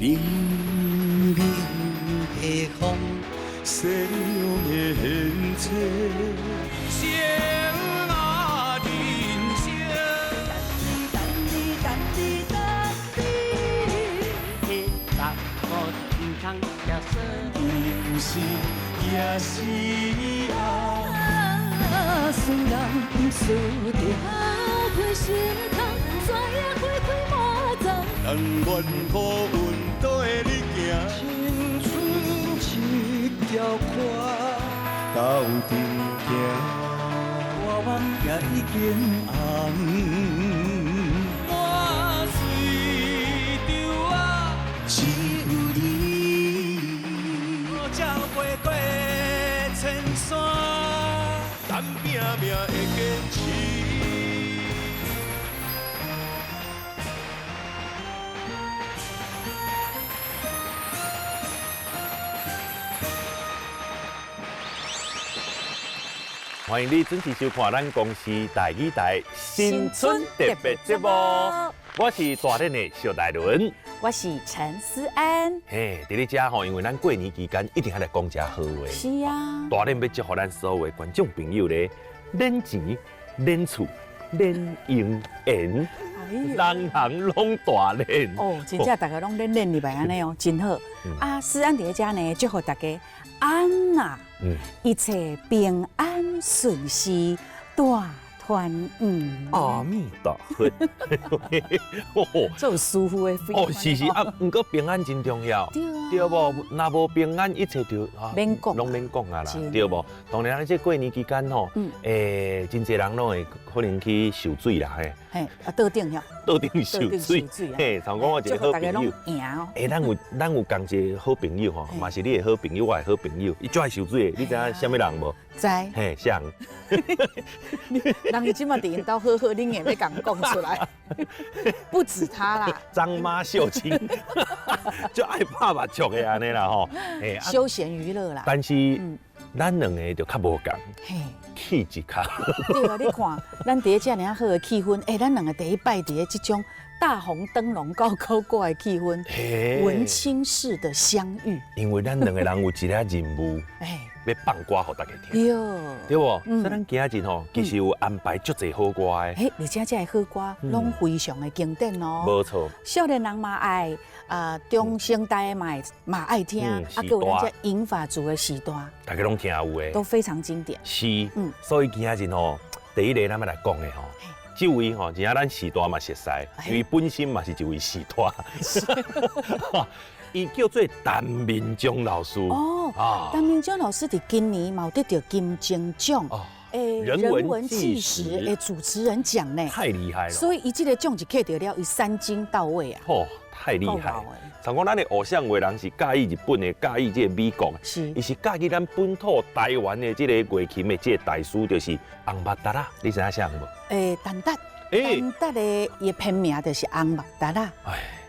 明明的風，善良的現世。生啊人生。等你等你等你，彼十五毋通食酸。有时也是爱。思人思着开心窗，山野花开满丛。但愿好运都会你行。青春一条歌，斗阵行。我梦也已经红。满水稻啊，只有你。才飞过千山。咱拼命的坚持。歡迎你準時收看咱公視台語台新春特別節目。我是大連的邵大倫，我是陳思安。嘿，佇咧遮吼，因為咱過年期間一定愛來講遮好話。是啊。大連欲祝福咱所有的觀眾朋友咧，免錢、免厝、免用緣，人人攏大連。哦，真正大家攏練練入來按呢哦，真好。啊，思安佇咧遮呢，祝福大家安啊，一切平安順遂，大團圓。阿彌陀佛。做師傅的 feel。哦，是是啊，毋過平安真重要，對無？若無平安，一切就免講，攏免講啊啦，對無？當然，這過年期間吼，真濟人攏會可能去受水啦，嘿。嘿，啊，桌頂遐。桌頂受水，嘿，像講我一個好朋友，欸，咱有仝一個好朋友吼，嘛是你的好朋友，我的好朋友，伊足愛受水的，你知影啥物人無？知。嘿，啥人？人伊這馬佇𪜶兜好好，你硬欲共講出來，不止他啦。張媽秀清，就愛拍麻將的按呢啦吼，休閒娛樂啦。但是咱兩个就較無仝，氣質較。對啊，你看，咱佇咧遮爾仔好的氣氛，欸，咱兩个第一擺佇咧這種大紅燈籠高高掛的氣氛，文青式的相遇。因為咱兩个人有一个任務，欲放歌予大家聽，對無？所以咱今仔日吼，其實有安排足濟好歌的。嘿，而且這个好歌攏非常的經典哦。無錯。少年人嘛愛，中生代嘛嘛愛聽，啊，閣有咱這銀髮族的時代，大家攏聽有的，都非常經典。是，所以今仔日吼，第一个咱欲來講的吼，這位吼，而且咱時代嘛熟似，因為本身嘛是一位時代。伊叫做陳明忠老師。哦，陳明忠老師佇今年嘛有得著金鐘獎，人文紀實的主持人獎呢。太厲害了。所以伊這個獎一揢著了，伊三金到位啊。哦，太厲害。像講咱的偶像的人是佮意日本的，佮意這個美國的，伊是佮意咱本土台灣的這個月琴的這個大師，就是紅目達仔。你知影啥人無？欸，陳達，陳達的伊的片名就是紅目達仔。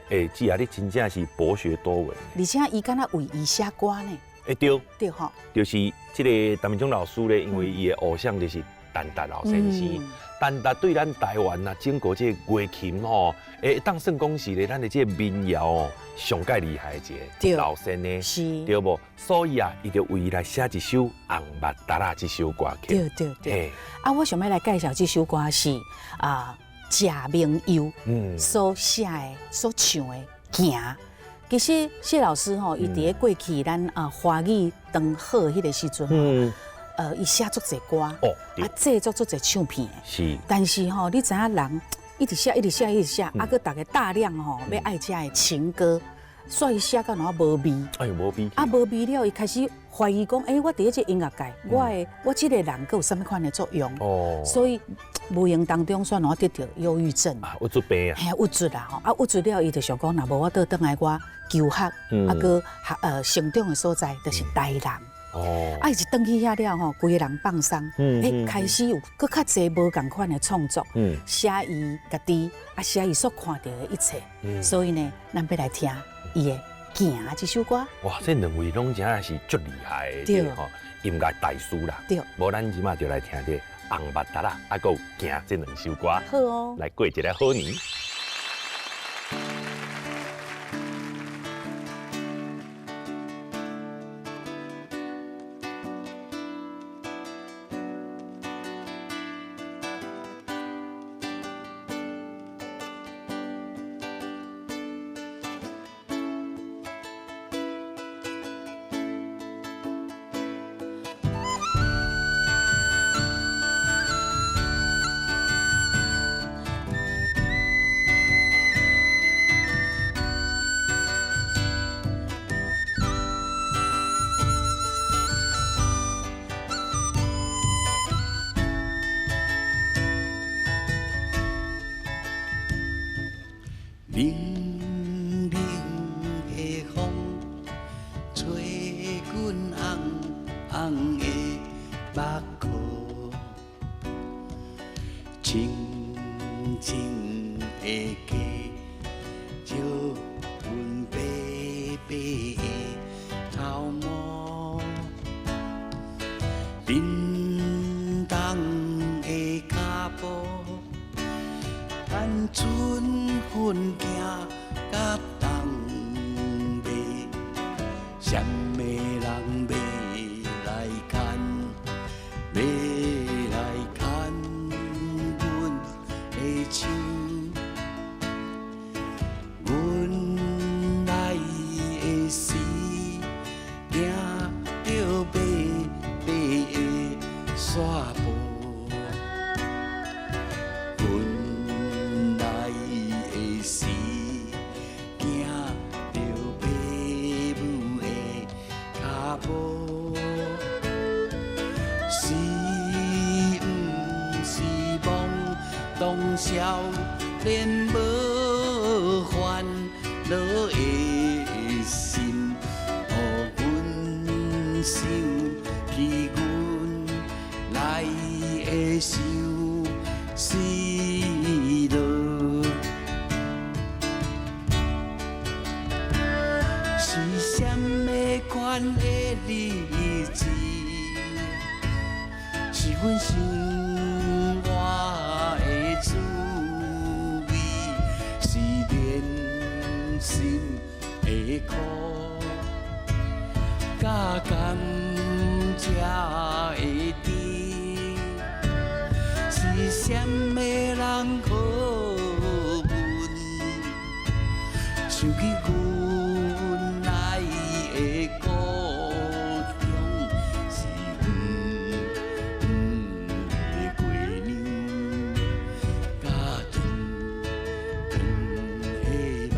欸，姊啊，你真正是博學多聞。而且伊敢若為伊寫歌呢。欸，對，對吼，就是這个陳明忠老師咧，因為伊的偶像就是陳達老先生。陳達對咱台灣啊，整個這個月琴吼，欸，當算講是咧，咱的這个民謠哦，上蓋厲害的一個老先生，是，對無？所以啊，伊就為伊來寫一首《紅目達仔》這首歌曲。對對對。啊，我想欲來介紹這首歌是啊。謝明佑所寫的、所唱的《行》，其實謝老師吼，伊佇咧過去咱啊華語當好彼个時陣，伊寫足濟歌，啊製作足濟唱片的。是。但是吼，你知影人一直寫、一直寫、一直寫，啊，閣逐家大量吼欲愛這个情歌，所以寫到哪無味。哎呦，無味。啊，無味了，伊開始懷疑講，欸，我佇咧這音樂界，我這個人閣有啥物款的作用？哦。所以無形當中，煞怎得著憂鬱症。啊，鬱卒病啊。嘿，鬱卒啦吼，啊，鬱卒了，伊就想講，若無我倒轉來我求學，啊，閣學成長的所在，就是台南。哦。啊，伊一轉去遐了吼，規个人放鬆，欸，開始有閣較濟無仝款的創作，寫伊家己，啊，寫伊所看著的一切。所以呢，咱欲來聽伊的《行》這首歌。哇，這兩位攏真正是足厲害的，對吼，音樂大師啦。對。無咱這馬就來聽這《紅目達仔》啊，閣有《行》這兩首歌。好哦。來過一个好年。啥物人欲来牵，欲来牵阮的手？阮来的时，行著白白的煞步。阮来的时，行著爸母的跤步。是毋是懵懂少年无烦恼的心，予阮想起阮来的相思路。是啥物款的日子？是阮生活的滋味，是人生的苦，佮甘蔗的甜。是啥物人予阮想起阮来的故乡？是黄黄的月亮，佮长长的梦。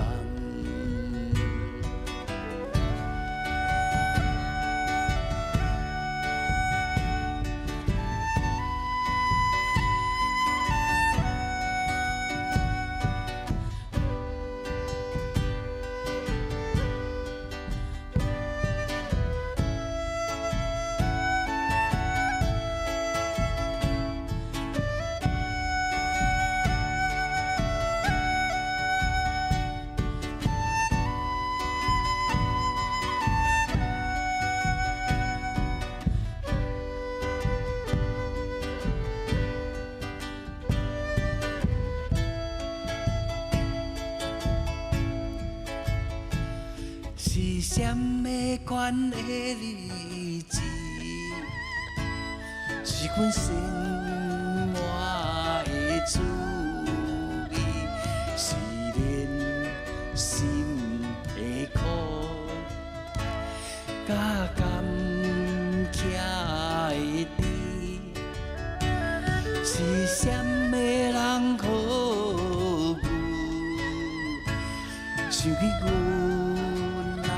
是啥物款的日子？是阮生活的滋味，是人生的苦，佮甘蔗的甜。是啥物人予阮想起阮来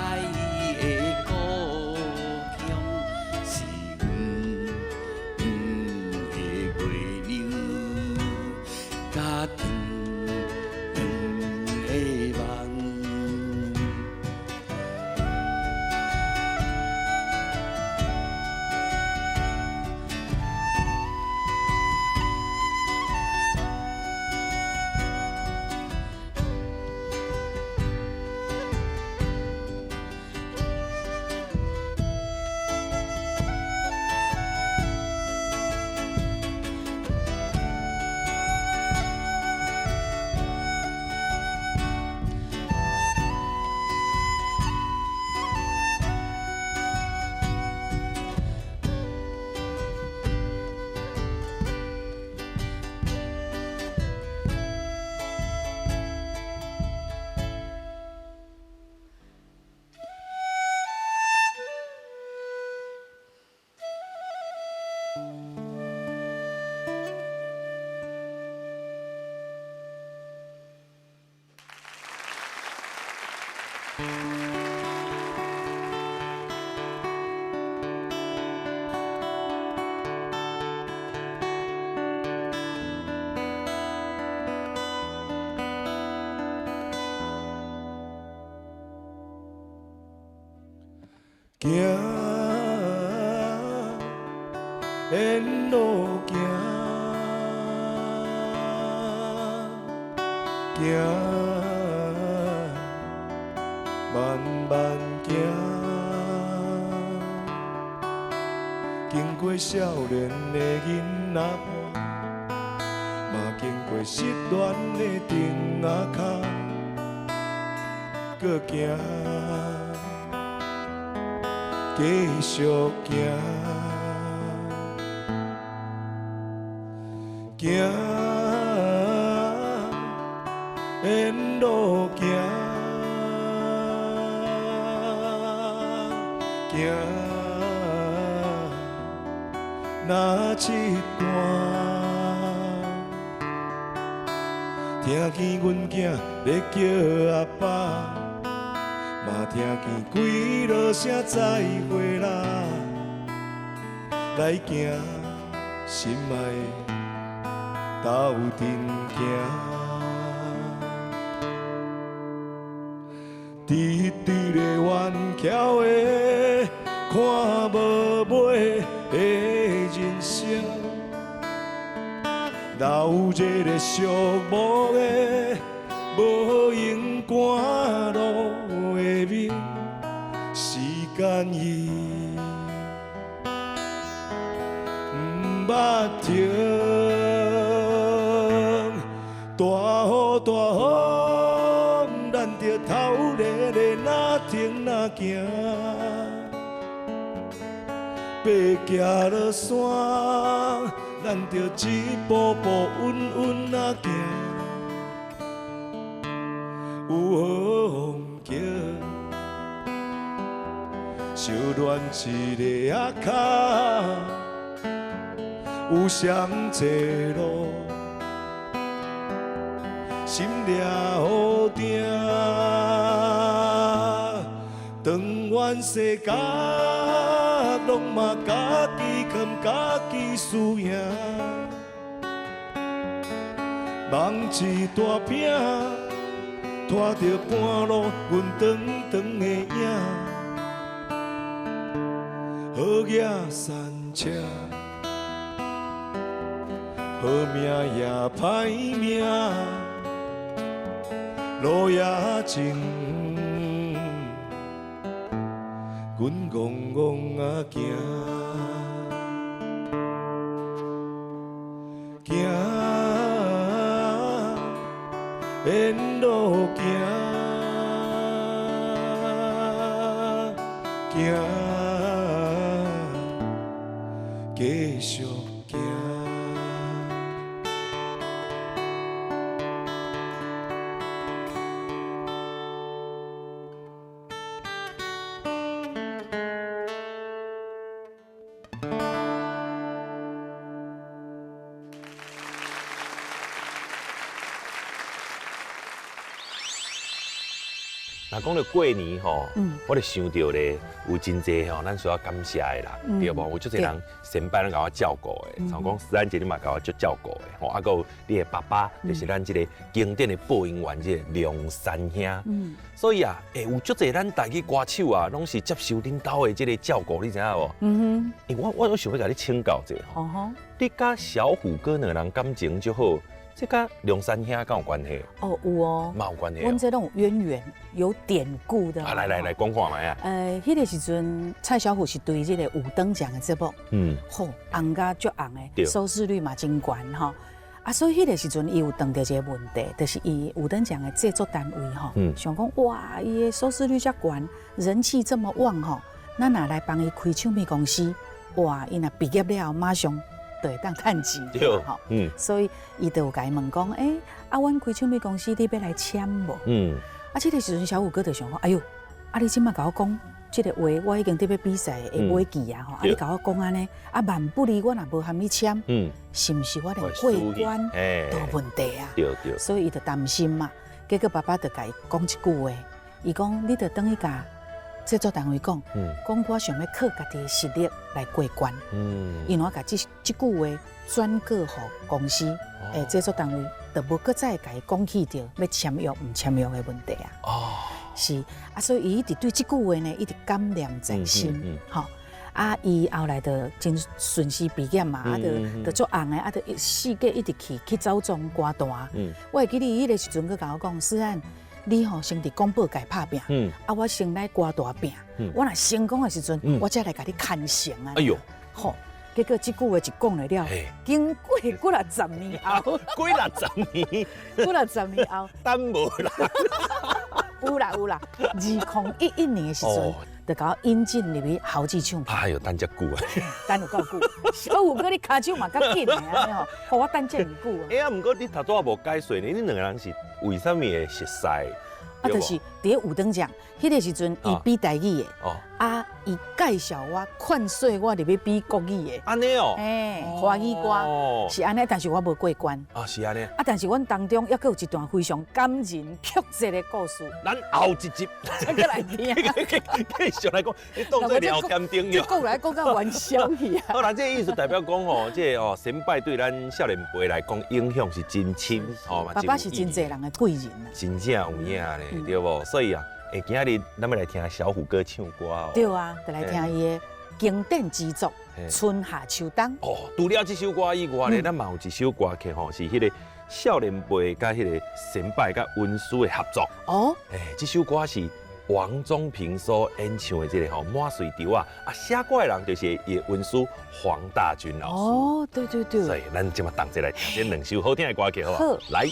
的故乡？是黄黄的月亮，佮长长的梦。行，沿路行，行，慢慢行，经过少年的囡仔伴，嘛经过失恋的钉仔跤，阁行。继续行，行，沿路行，行，若这段，听见阮囝咧叫阿爸。嘛听见几落声再会啦，来行心爱的斗阵行，直直的弯桥的看无尾的人生，留一个寂寞的无闲赶路的面，时间伊毋捌停，大雨大风，咱著头咧咧若停若行，爬行落山，咱著一步步稳稳仔行。有好风景，相恋一个仔跤，有双坐路，心掠雨定，长远世角拢嘛家己扛，家己输赢，梦一大片。拖著半路，阮长长的影，好额山车，好命也歹命，路也真远，阮戆戆仔行，行。沿路行，行，继续行。若讲到过年吼，我就想到咧，有真济吼，咱需要感谢的人，对无？有足济人先辈拢共我照顾的，像讲思安姐你嘛共我足照顾的，吼，啊，阁有你的爸爸，就是咱这个经典的播音员这个梁山兄。所以啊，有足济咱台语歌手啊，拢是接受恁兜的这个照顾，你知影无？嗯哼。我我想欲共你请教一下吼，你佮小虎哥两个人感情足好。这佮梁山兄敢有关系？哦，有哦，嘛有关系。阮这拢有渊源，有典故的。啊，来来来，讲看觅啊。彼个时阵，蔡小虎是对这个五灯奖的节目，好红甲足红的，收视率嘛真悬吼。啊，所以彼个时阵，伊有碰著一个问题，就是伊五灯奖的制作单位吼，想讲哇，伊的收视率遮悬，人气这么旺吼，咱若来帮伊开唱片公司，哇，伊若毕业了后马上就会当趁钱，吼，所以伊就有共伊问讲，啊，阮开唱片公司，你欲来签无？啊，这个时阵小虎哥就想讲，哎哟，啊，你这摆共我讲这个话，我已经伫欲比赛会尾期啊，吼，啊，你共我讲按呢，啊，万不离我若无含你签，是毋是我连过关都有问题啊？对对。所以伊就担心嘛，结果爸爸就共伊讲一句话，伊讲你著转去共制作单位讲，讲我想欲靠家己的实力来过关。因为我共这句话转告予公司，制作单位就无阁再共伊讲起著欲签约毋签约的问题啊。哦，是啊，所以伊一直对这句话呢，一直感念在心。吼，啊，伊后来就真顺势毕业嘛，啊，就足红的，啊，就四界一直去走踪歌坛。我会记得伊彼个时阵，阁共我讲，思安。你吼先伫广播界拍拼，啊，我先来歌坛拼。我若成功的时阵，我才来共你牵成啊。哎哟，吼，结果这句话一讲了了，经过几若十年后，几若十年，几若十年后，等无啦，有啦有啦，2011年的时阵，就共我引進入去豪記唱片。哎喲，等遮久啊！等有夠久，小虎哥你跤手嘛較緊的按呢吼，予我等遮爾久啊！欸啊，毋過你頭拄仔無解說呢，恁兩个人是為啥物會熟似？啊，就是佇咧五燈獎，彼个時陣伊比台語的，啊，伊介紹我勸說我入去比國語的。按呢哦，欸，華語歌是按呢，但是我無過關。啊，是按呢。啊，但是阮當中猶閣有一段非常感人曲折的故事。咱後一集再閣來聽。繼續來講，你當做聊天中這講來講到元宵去啊。好啦，這個意思代表講吼，這個哦，先輩對咱少年輩來講影響是真深，吼。爸爸是真濟人的貴人啊。真正有影咧，對無？所以啊，欸，今日咱欲來聽小虎哥唱歌哦。對啊，就來聽伊的經典之作《春夏秋冬》。哦，除了這首歌以外咧，咱嘛有一首歌曲吼，是彼個少年輩佮彼個先輩佮恩師的合作。哦。欸，這首歌是王宗平所演唱的這個吼《滿穗稻仔》啊，寫歌的人就是伊的恩師黃大軍老師。哦，對對對。所以咱這馬同齊來聽這兩首好聽的歌曲，好無？好。來。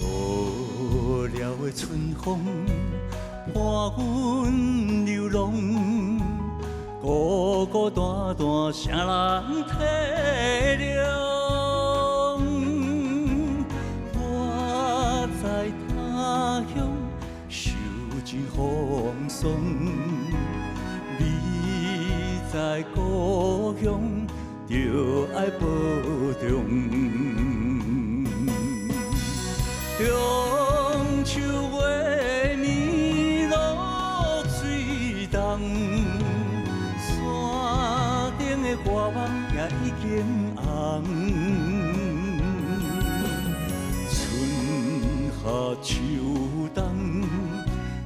無聊的春風伴阮流浪，孤孤單單，誰人體諒？我在他鄉受盡風霜，你在故鄉著愛保重。中秋月暝露水重，山頂的花網也已經紅。春夏秋冬，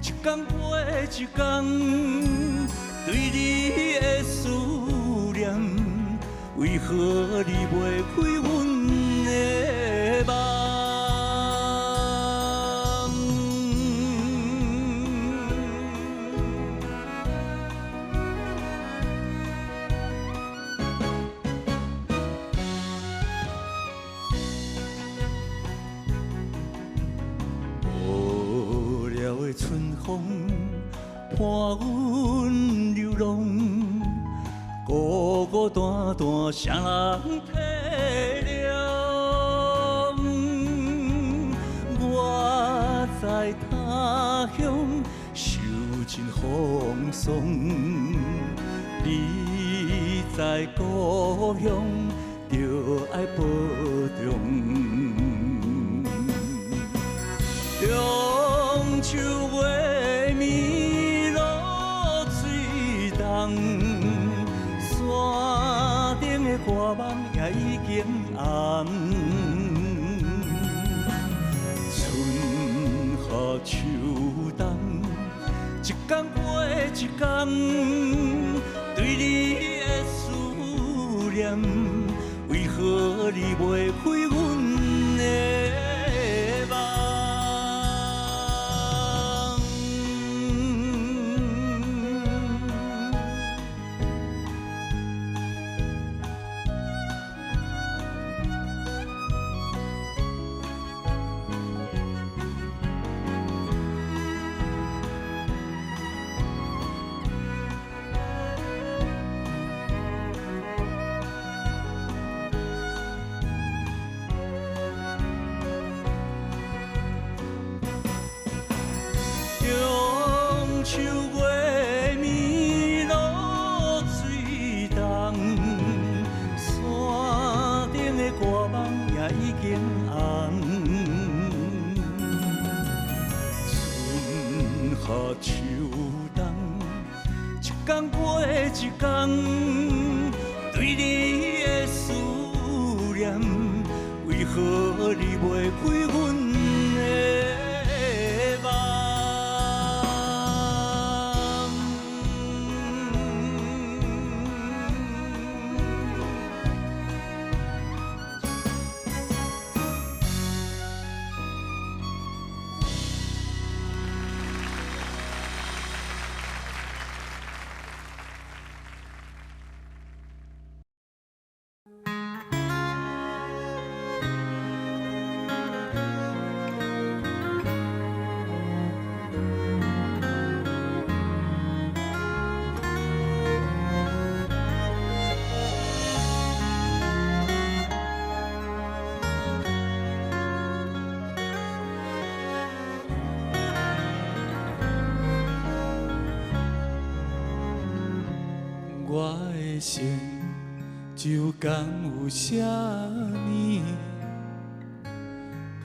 一工過一工，對你的思念，為何你袂開阮的夢？無聊的春風伴阮流浪，孤孤單單，誰人體諒？我在他鄉受盡風霜，你在故鄉著愛保重。中秋月暝露水重，山頂的花網也已經紅。春夏秋冬，一工過一工，對你的思念，為何你袂開阮的夢？中秋月暝露水重，山頂的歌夢也已經紅。春夏秋冬，一工過一工，對你的思念，為何你袂開阮的夢？成就敢有啥物？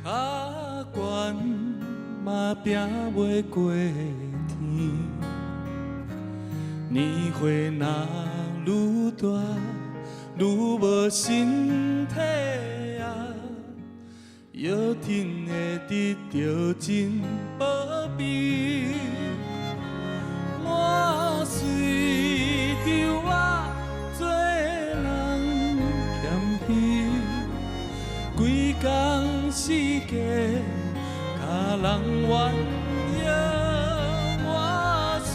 跤悬嘛拼袂过天。年岁若愈大，愈无身体啊，药天会得著真宝贝。我随着我做人谦虚，规工四界共人怨尤。我随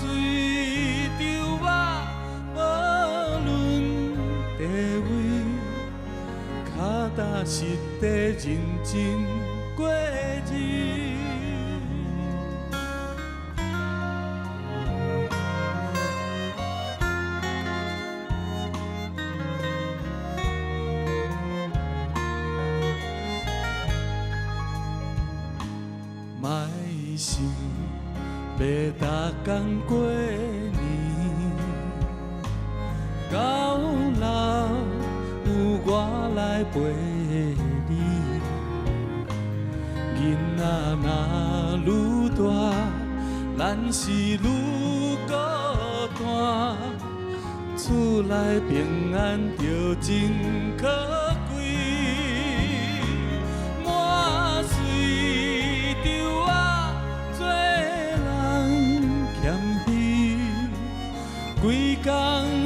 着我无论地位，脚踏实地认真过日。莫想欲逐工过年，到老有我来陪你。囡仔若愈大，咱是愈孤单，厝内平安就真可贵。我随着我做人谦虚，规工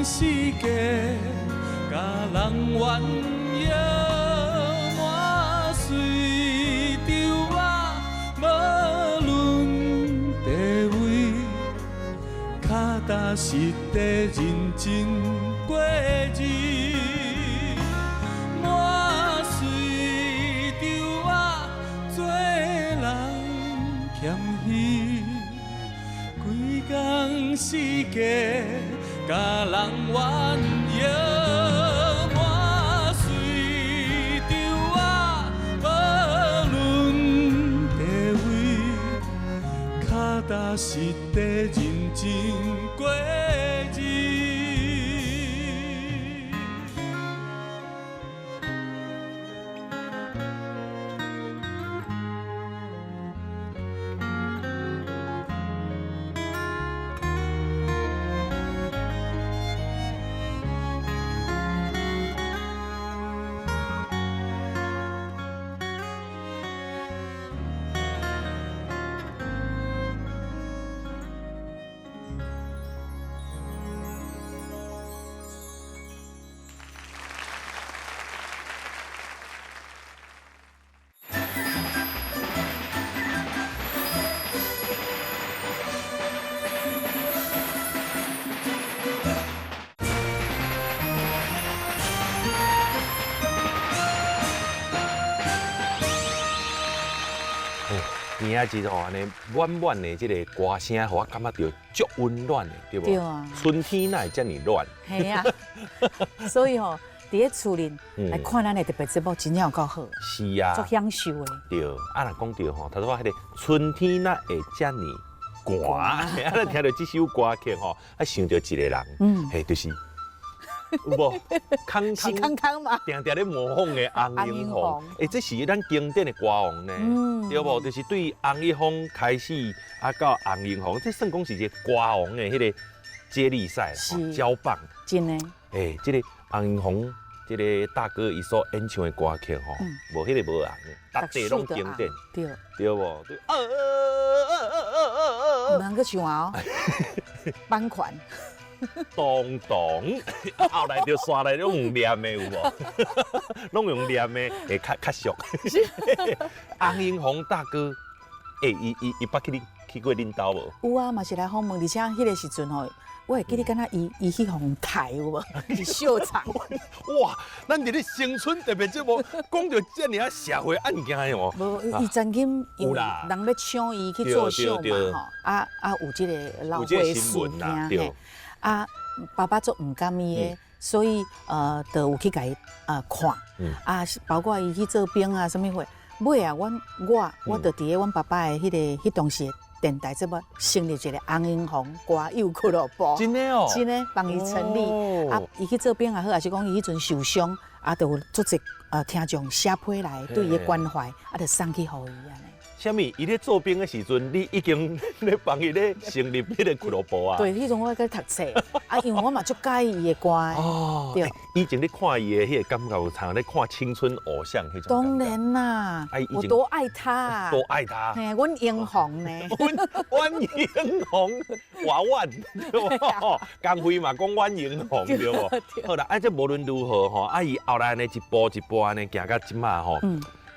四界共人怨尤。我随着我无论地位，脚踏实地认真过日。我随着我做人谦虚，规工四界共人怨尤。我随着我无论地位，脚踏实地认真过日。今仔日吼，按呢满满的这个歌声，予我感觉著足温暖的，对无？对啊。春天哪会遮尔暖？嘿啊。所以吼，伫咧厝里来看咱的特别节目，真正有够好。是啊。足享受的。对，啊，若讲著吼，头拄仔彼个春天哪会遮尔寒？啊，咱听著这首歌曲吼，啊，想著一个人，嘿，就是。有无？康是康康嘛？定定咧模仿的洪英宏，欸，这是咱经典的歌王呢，对无？就是对洪一峰开始啊，到洪英宏，这算讲是一个歌王的彼个接力赛啦，交棒。真的。欸，这个洪英宏这个大哥伊所演唱的歌曲吼，无彼个无红的，逐个拢经典，对，对无？毋通阁唱哦，版权。咚咚，后来就刷来拢用念的有无？拢用念的会较较俗。洪英宏大哥，欸，伊伊伊捌去恁去过恁兜无？有啊，嘛是来访问，而且彼个时阵吼，我会记得敢若伊伊去予刣有无？伫秀场。哇，咱伫咧新春特别节目讲著遮尔啊社会案件的哦。无，伊曾经有人欲抢伊去做秀嘛吼，啊啊有这个老岁事件嘿。啊，爸爸足毋甘伊的，所以就有去共伊看，啊，包括伊去做兵啊，啥物货，尾啊，阮我我就伫咧阮爸爸的彼个彼当时电台节目成立一个洪英宏歌友俱乐部。真的哦，真的帮伊成立。啊，伊去做兵也好，也是讲伊彼阵受伤，啊，就有足济听众写批来对伊的关怀，啊，就送去予伊按呢。啥物？伊咧做兵的时阵，你已经咧帮伊咧成立彼个俱乐部啊？对，彼阵我阁读册，啊，因为我嘛足佮意伊的歌。哦，对。以前你看伊的彼个感觉，有像咧看青春偶像彼种。当然啦，我多爱他，多爱他。嘿，阮英雄呢？阮英雄，我阮，对无？江辉嘛讲阮英雄，对无？好啦，啊，这无论如何吼，啊，伊后来呢一步一步按呢行到这马吼。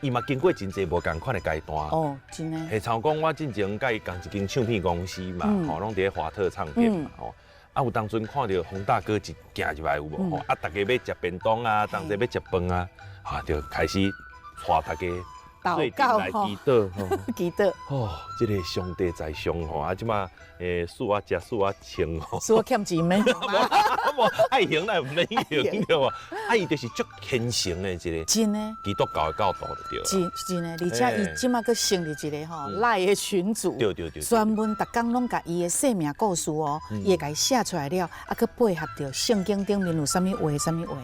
伊嘛经过真济无仝款的阶段。哦，真的。嘿，像讲我进前佮伊仝一间唱片公司嘛，吼，拢伫咧华特唱片嘛，吼。啊，有当阵看著洪大哥一行入来有无？吼，啊，逐家欲食便当啊，当阵欲食饭啊，啊，就开始带大家。祷告来祈祷，祈祷。哦，这个上帝在上吼，啊，这马输啊食，输啊穿吼。输啊欠钱免。无爱行来毋免行对无？啊，伊就是足虔诚的一个。真的。基督教的教徒就对了。真真的，而且伊这马阁成立一个吼 LINE 的群组。对对对。专门逐工拢共伊的生命故事哦，伊会共伊写出来了，啊，阁配合著圣经顶面有啥物话，啥物话。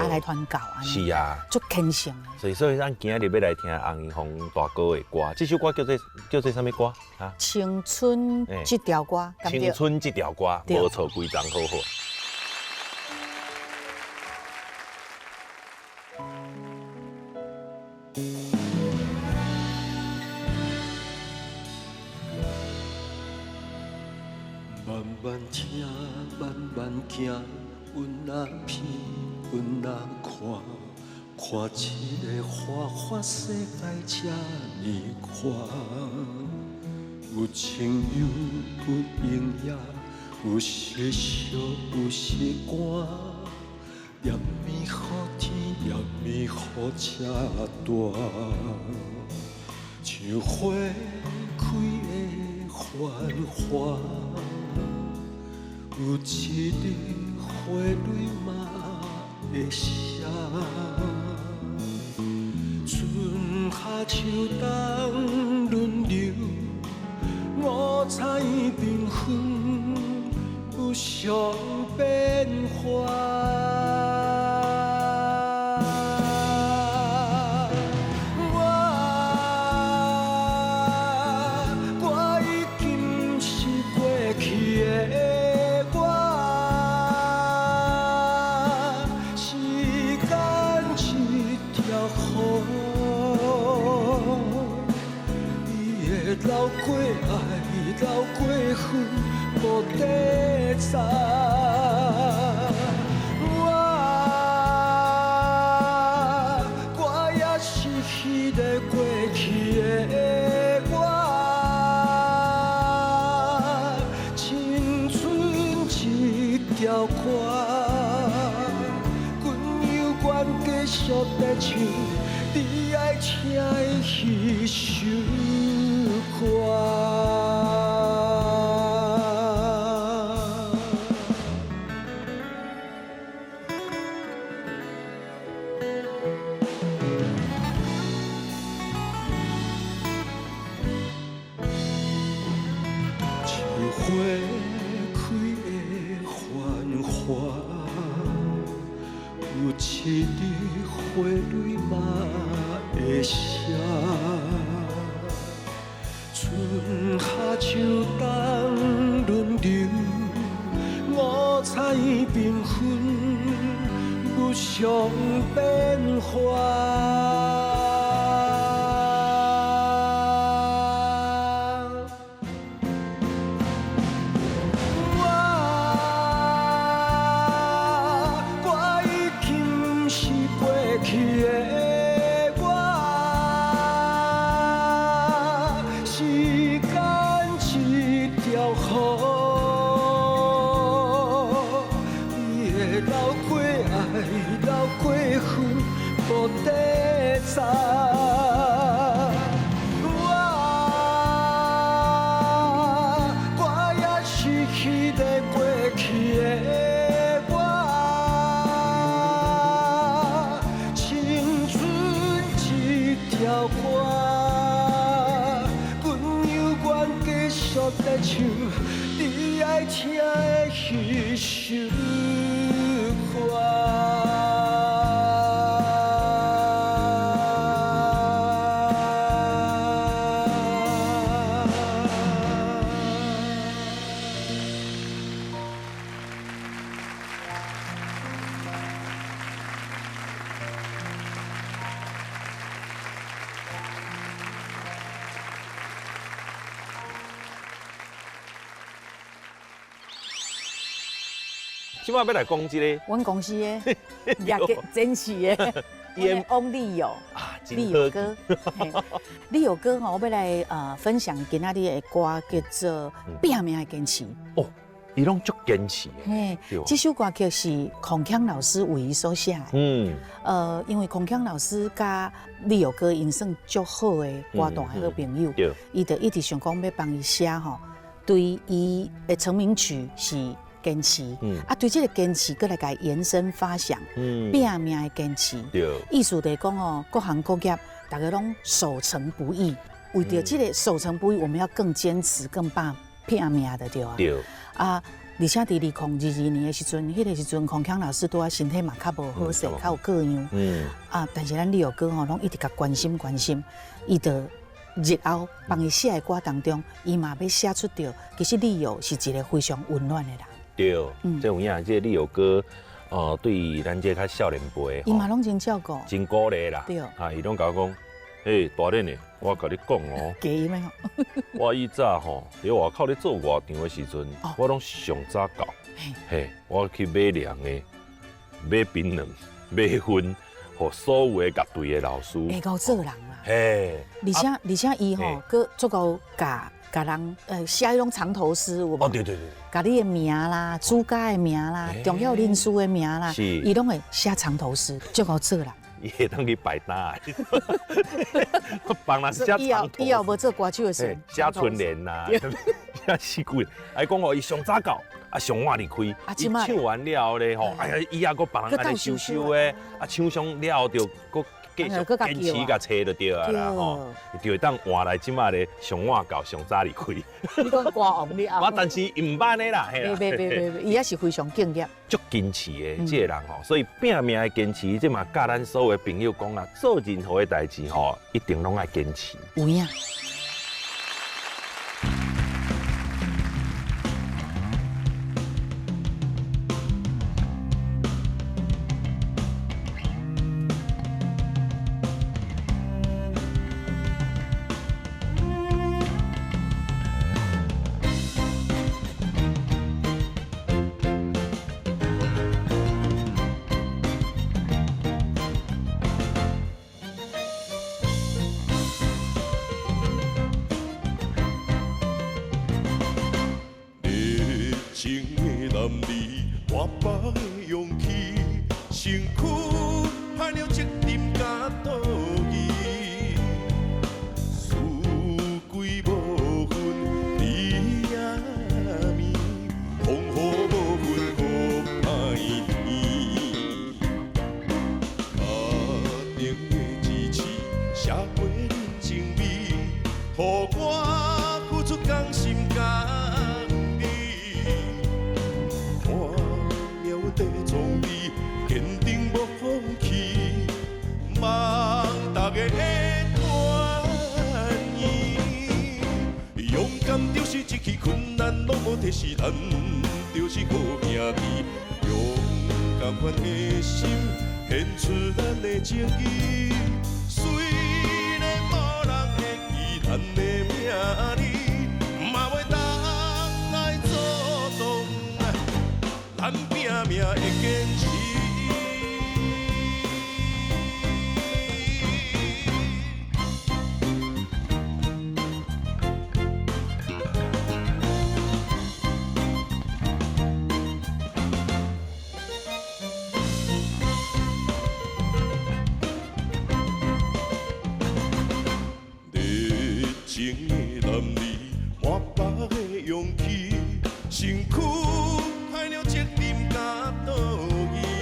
啊，来传教啊！是啊，足虔诚的。所以，咱今日欲来听洪英宏大哥的歌，这首歌叫做啥物歌？啊，青春这条歌。青春这条歌，无错，规张好好。慢慢听，慢慢行，阮若闻。阮若看，看这个花花世界这呢宽，有晴有阴影，有时烧有时寒，连暝雨天，连暝雨车大，像花开的繁华，有一日花蕊嘛会谢，春夏秋冬轮流，五彩缤纷，无常变化。我已经是过去的我。时间这条河，伊会流过爱，流过恨，无底藏。我也是彼个过去的我，青春这条歌。继续在唱你爱听的彼首歌。像花开的繁华，有一日花蕊嘛会谢，春夏秋冬轮流，五彩缤纷，无常变化。我已经是过去的我，时间这条河，伊会流过爱，流过恨，无底藏。我也是彼个过去的我，青春这条歌，阮犹原继续唱你爱听的彼首歌。这摆欲来讲这个，阮公司的也坚持的，王立友啊，立友哥，立友哥吼，我欲来分享今仔日的歌叫做《拼命的坚持》。哦，伊拢足坚持的。嘿，这首歌曲是孔锵老师为伊所写的。因为孔锵老师佮立友哥𪜶算足好的歌坛的好朋友，伊就一直想讲欲帮伊写吼，对伊的成名曲是坚持，啊，对这个坚持，阁来共延伸发想，拼命的坚持，意思就是讲哦，各行各业，大家拢守成不易，为著这个守成不易，我们要更坚持，更拼命的对啊。啊，而且伫2022年的时阵，彼个时阵，孔锵老师拄仔身体嘛较无好势，较有个样。啊，但是咱立友哥吼，拢一直共关心关心，伊就日后帮伊写的歌当中，伊嘛欲写出著，其实立友是一个非常温暖的人。对，这有影，这个立友哥，对咱这较少年辈，伊嘛拢真照顾，真鼓励啦。对，啊，伊拢共我讲，嘿，大练的，我共你讲哦，我以早吼，伫外口咧做外场的时阵，我拢上早到，嘿，我去买凉的，买槟榔，买薰，予所有的乐队的老师。会够做人啦。嘿，而且伊吼，阁足够教。共人写彼种藏头诗有无？哦，对对对，共你的名啦、主家的名啦、重要人士的名啦，伊拢会写藏头诗，足够做啦。伊会当去摆摊，帮人写藏头。以后无做歌手的时阵，写春联呐，写诗句。哎，讲哦，伊上早到，啊上晚离开。伊唱完了后咧吼，哎呀，伊也阁别人按呢收收的，啊唱上了后就阁。继续坚持共揣就对啊啦吼，就会当换来这马咧上晚到上早离开。你讲歌王你我但是毋捌的啦，袂袂袂袂，伊也是非常敬业，足坚持的这个人吼，所以拼命的坚持，这嘛教咱所有的朋友讲啊，做任何的代志吼，一定拢爱坚持。有影。身躯牵了责任佮道义。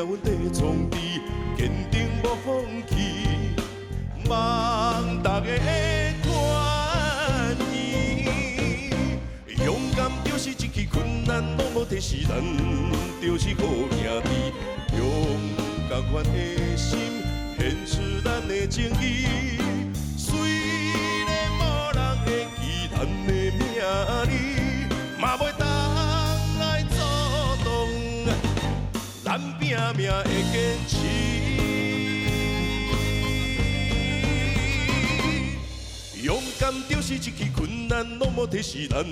命运在创治，坚定无放弃，望大家会愿意。勇敢就是一去困难拢无提示，咱就是好兄弟，用仝款的心献出咱的情义。虽然无人会记咱的名字，嘛袂当来阻挡咱拼命的坚持。勇敢就是一去困难拢无提示，咱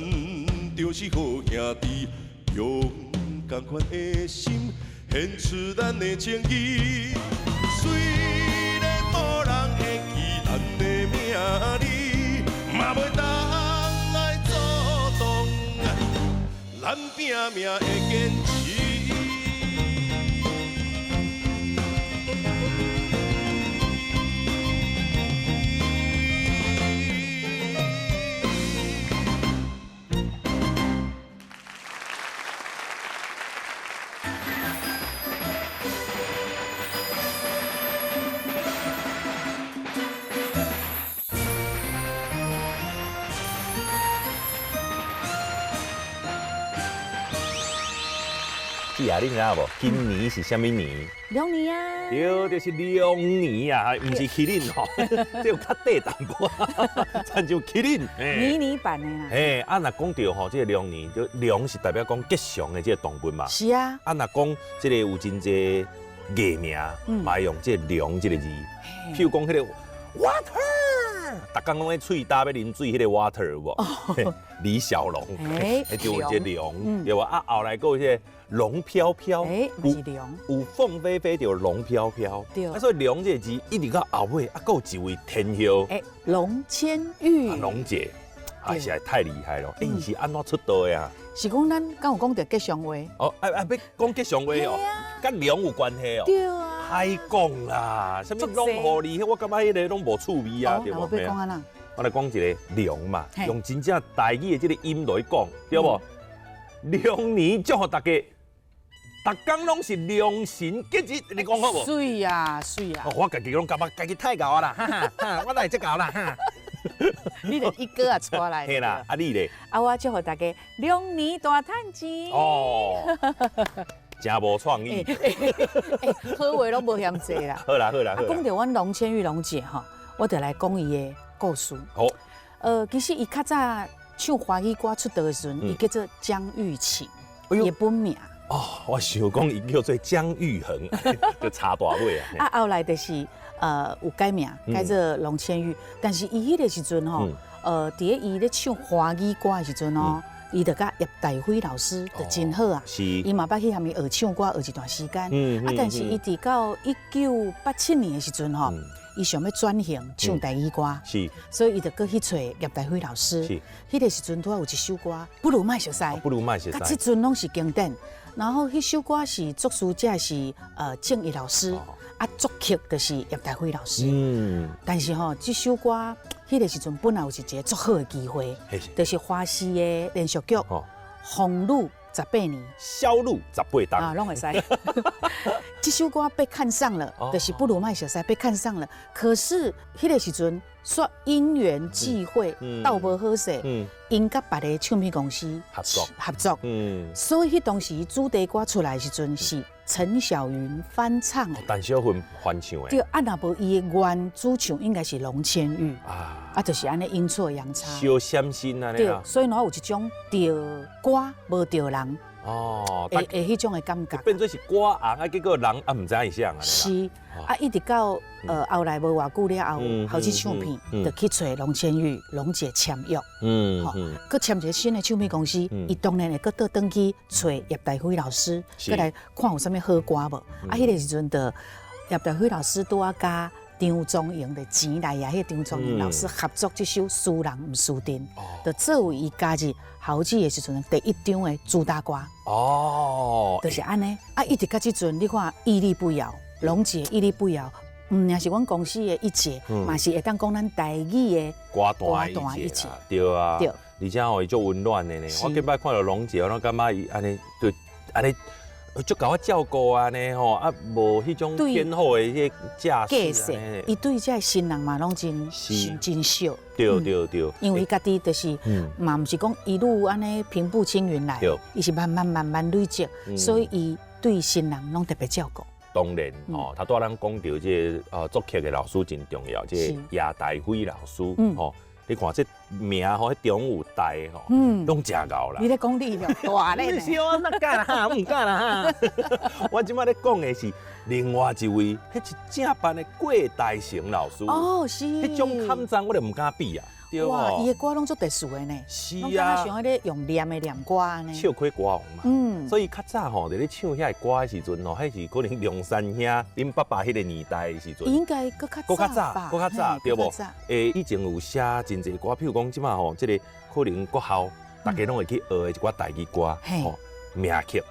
就是好兄弟，用仝款的心献出咱的情义。虽然无人会记咱的名字，嘛袂当来阻挡咱拼命的坚持。姐啊，你知影無？今年是啥物年？龍年啊！對，就是龍年啊，毋是麒麟吼，這有較短淡薄，親像麒麟。迷你版的啦。嘿，啊，若講著吼，這個龍年，就龍是代表講吉祥的這個動物嘛。是啊。啊，若講這個有真濟藝名，嘛會用這個龍這個字，譬如講彼個 water。逐工攏咧喙焦欲啉水，彼個 water 有無？李小龍，欸，就有這個龍，對無？啊，後來閣有彼個龍飄飄，欸，是龍，有鳳飛飛就龍飄飄，對。啊，所以龍這個字一直到後尾，啊，閣有一位天后，欸，龍千玉，龍姐，啊，實在太厲害了。欸，伊是按怎出道的啊？是講咱敢有講著吉祥話？哦，啊啊，欲講吉祥話哦，佮龍有關係哦。對啊。歹講啦，啥物攏予你，我感覺彼個攏無趣味啊，對無？我欲講按怎？我來講一個龍嘛，用真正台語的這個音來講，對無？龍年祝福大家，逐工攏是龍神吉日，你講好無？媠啊媠啊！我家己攏感覺家己太𠢕啊啦，哈哈，我哪會這𠢕啦？哈！你連一哥也出來。嘿啦，啊你咧？啊我祝福大家龍年大趁錢。哦。真無創意，好話攏無嫌濟啦。好啦好啦。啊，講著阮龍千玉龍姐吼，我就來講伊的故事。好。其實伊較早唱華語歌出道的時陣，伊叫做江玉琴，伊的本名。哦，我想講伊叫做江玉恆，就差大尾啊。啊，後來就是有改名，改做龍千玉。但是伊彼個時陣吼，佇咧伊咧唱華語歌的時陣哦。伊就佮葉大輝老師就真好啊，伊嘛捌去佮伊學唱歌學一段時間，啊，但是伊佇到1987年的時陣吼，伊想欲轉型唱台語歌，所以伊就閣去揣葉大輝老師。彼個時陣拄仔有一首歌，不如莫熟似，不如莫熟似，佮這陣攏是經典。然後彼首歌是作詞者是鄭毅老師，啊作曲就是葉大輝老師。但是吼，這首歌。彼個時陣本來有一個足好的機會，就是華視的連續劇《風雨十八年》，小雨十八冬啊，攏會使。這首歌被看上了，就是不如莫熟似被看上了。可是彼個時陣煞因緣際會，鬥無好勢，𪜶佮別个唱片公司合作合作。所以彼當時主題歌出來的時陣是陳小雲翻唱的，陳小雲翻唱的。對，啊，若無伊的原主唱應該是龍千玉啊，啊，就是按呢陰錯陽差，小閃身按呢。對，所以我有一種著歌無著人哦，的彼種的感覺。變做是歌紅啊，結果人啊毋知影是啥。是，啊，一直到後來無偌久了後，豪記唱片就去揣龍千玉、龍姐簽約，吼，閣簽一個新的唱片公司，伊當然會閣倒轉去揣葉大輝老師，閣來看有啥物好歌無？啊，彼個時陣就葉大輝老師拄仔佮張宗營的錢來啊，彼個張宗營老師合作這首《輸人毋輸陣》，就作為伊加入豪記的時陣第一張的主打歌。哦，就是按呢。啊，一直到這陣，你看屹立不搖，龍姐屹立不搖，毋爾是阮公司的一姐，嘛是會當講咱台語的歌壇一姐。對啊，對。而且吼，伊足溫暖的呢。我頂擺看著龍姐，我攏感覺伊按呢，就按呢。足𠢕我照顧按呢吼，啊，無彼種天后的彼個架勢。伊對這个新人嘛，攏真真惜。對對對。因為伊家己就是，嘛毋是講一路按呢平步青雲來，伊是慢慢慢慢累積，所以伊對新人攏特別照顧。當然，吼，頭拄仔咱講著這個作曲的老師真重要，這個葉大輝老師，吼。你看這名吼，彼中有大吼，攏誠𠢕啦。你咧講你大咧？是我哪敢啦哈，毋敢啦哈。我這擺咧講的是另外一位，彼是正版的郭大成老師。哦，是。彼種坎欉我就毋敢比啊。哇，伊的歌攏足特殊的呢。是啊。像彼个用念的念歌按呢。笑亏歌王嘛。所以較早吼，佇咧唱遐个歌的時陣吼，彼是可能梁山兄恁爸爸彼個年代的時陣。應該閣較早吧。閣較早，對無？以前有寫真濟歌，譬如講這擺吼，這個可能國校大家攏會去學的一寡台語歌，吼，名曲。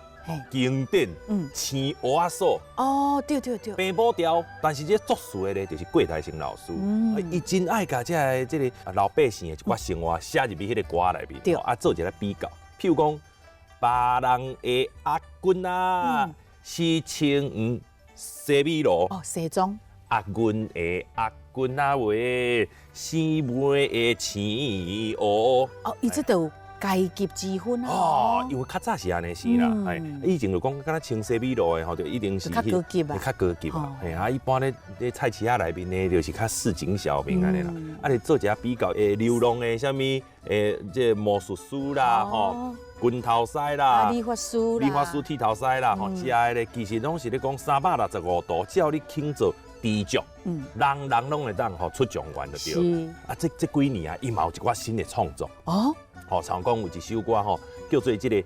經典，青蚵仔嫂，哦，對對對，平埔調，但是這作詞的咧，就是郭大成老師，伊真愛共這个這个老百姓的一寡生活寫入去彼個歌內面，啊，做一個比較，譬如講，別人的阿君啊，是穿西米露，哦，西裝，啊，阮的阿君啊喂，生妹的青蚵，哦，伊這都有階級之分啊！哦，因為較早是按呢是啦，以前就講敢若穿西米露的吼，就一定是較高級啊，較高級啊。嘿啊，一般咧咧菜市仔內面呢，就是較市井小民按呢啦。啊，你做一下比較，流浪的啥物，這個魔術師啦，吼，拳頭師啦，理髮師啦，理髮師剃頭師啦，吼，這个咧其實攏是咧講365度，只要你肯做知足，人人攏會當吼出狀元就對。啊，這幾年啊，伊嘛有一寡新的創作。哦。吼，像講有一首歌吼，叫做這個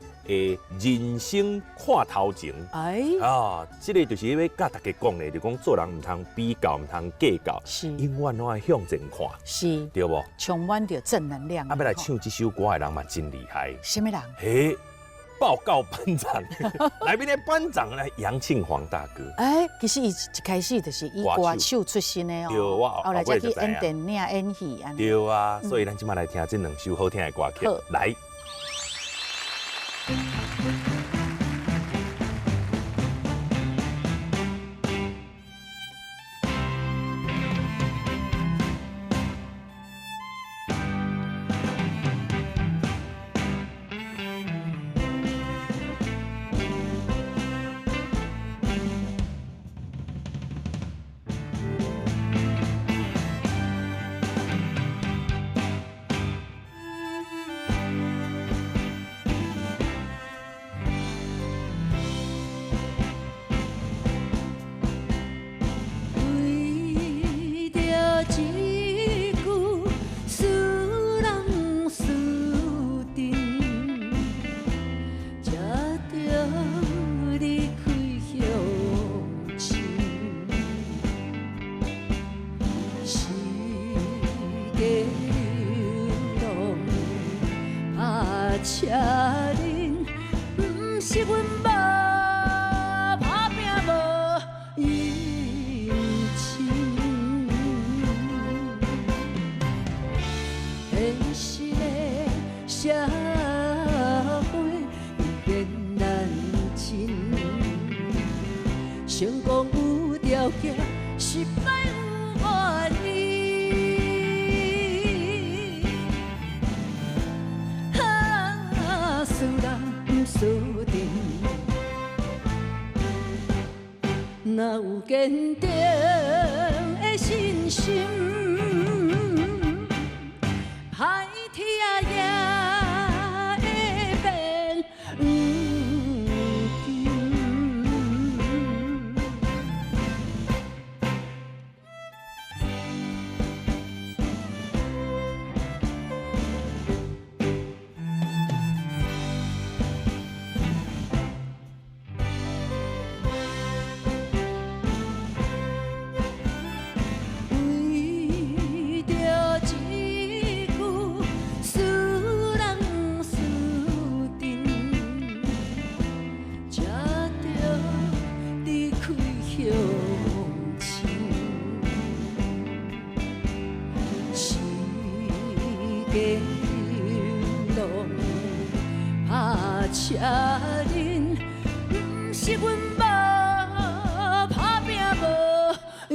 人生看頭前。哎，啊，這個就是欲佮大家講的，就講做人毋通比較，毋通計較，是，永遠攏愛向前看，是，對無？充滿著正能量。啊，欲來唱這首歌的人嘛真厲害。啥物人？嘿，報告班長，內面的班長呢？楊慶煌大哥。哎，其實伊一開始就是以歌手出身的哦。對，我後來才去演電影、演戲。對啊，所以咱這擺來聽這兩首好聽的歌曲。來。車輪，毋是阮無打拼無殷勤。現實的社會變難真，成功有條件，失敗有原因。輸人毋輸陣，若有堅定的信心，歹天也會變黃金。為著一句輸人輸陣，才著離開鄉親。時間流浪，拍車輪，毋是實阮無打拼無認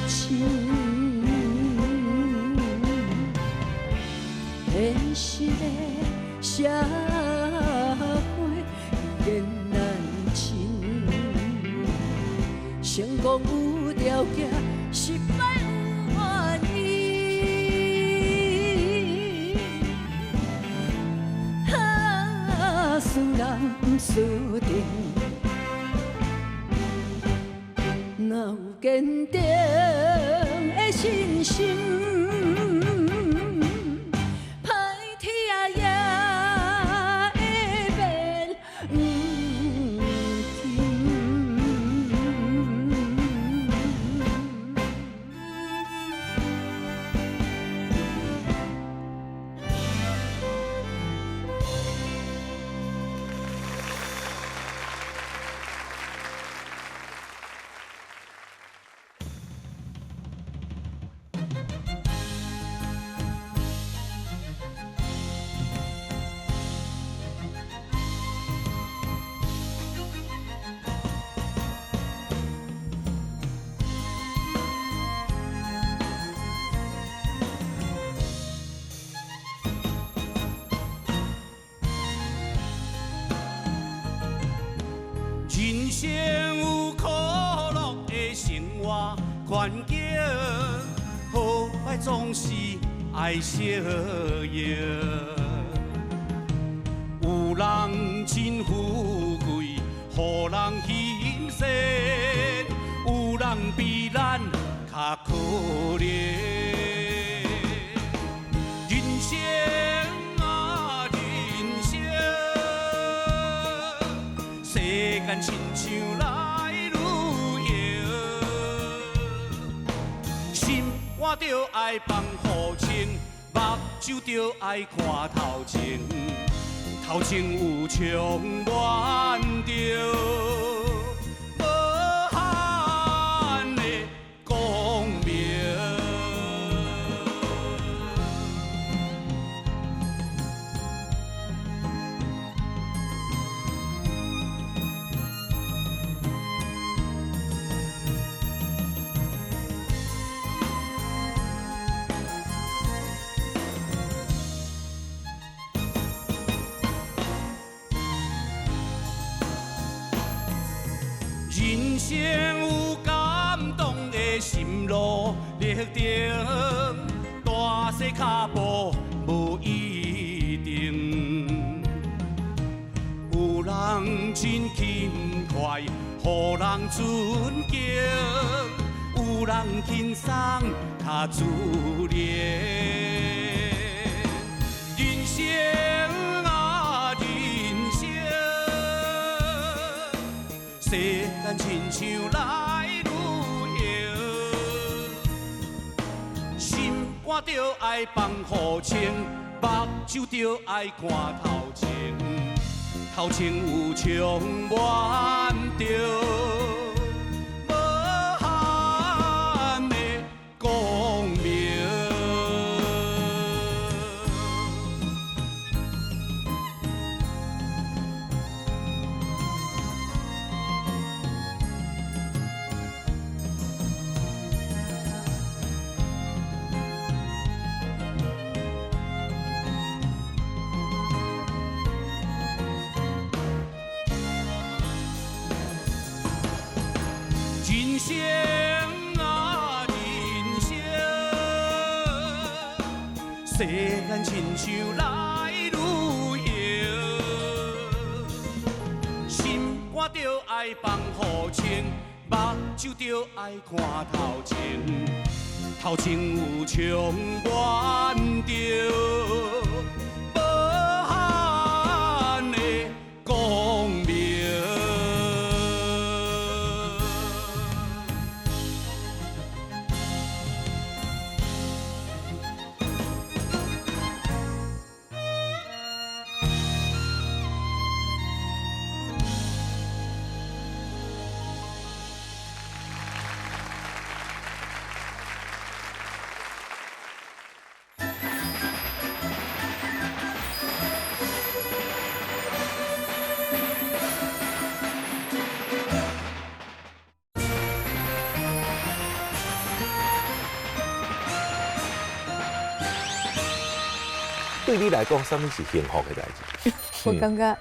真，現實的社會依然難親，成功有條件，失敗有原因。啊，輸人毋輸陣，若有堅定的信心，歹天也會變黃金。人生有苦樂的生活環境，好歹總是愛相應。有人真富貴，予人欣羨；有人比咱較可憐。人生啊，人生，世間親像來旅行，心肝著愛放予清，目睭著愛看頭前，頭前有充滿著無限的光明。人生有感動的心路歷程，大細跤步無一定。有人真勤快，予人尊敬；有人輕鬆較自然。人生啊，人生，世間親像來旅行，心肝著愛放予清，目睭著愛看頭前，頭前有充滿著無限的光明。人生啊，人生，世間親像來旅行，心肝著愛放予清，目睭著愛看頭前，頭前有充滿著無限的光明。對你來講，啥物是幸福的代誌？我感覺，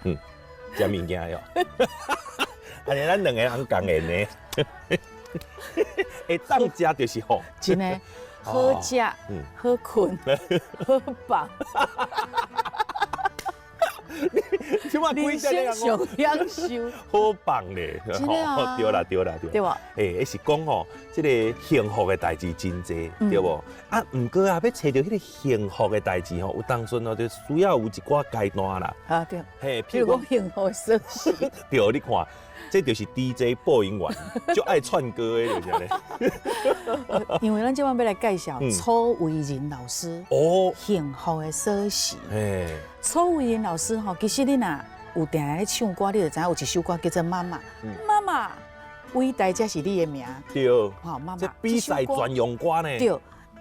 食物件喲。按呢，咱兩個人仝緣呢。會當食就是福。真的，好食，好睏，好放。人生上享受，好棒咧！對啦對啦對。對無？欸，是講吼，這個幸福的代誌真濟，對無？啊，毋過啊，欲揣著彼個幸福的代誌吼，有當陣哦，就需要有一寡階段啦。啊對。嘿，譬如講幸福的鎖匙。對，你看，這就是 DJ 播音員，就愛串歌的，就是按呢。因為咱這擺欲來介紹楚維仁老師哦，幸福的鎖匙。嘿。楚維仁老師吼，其實你若有定定咧唱歌，你就知影有一首歌叫做《媽媽》。媽媽，偉大才是你的名。對。吼，媽媽。這比賽專用歌呢。對，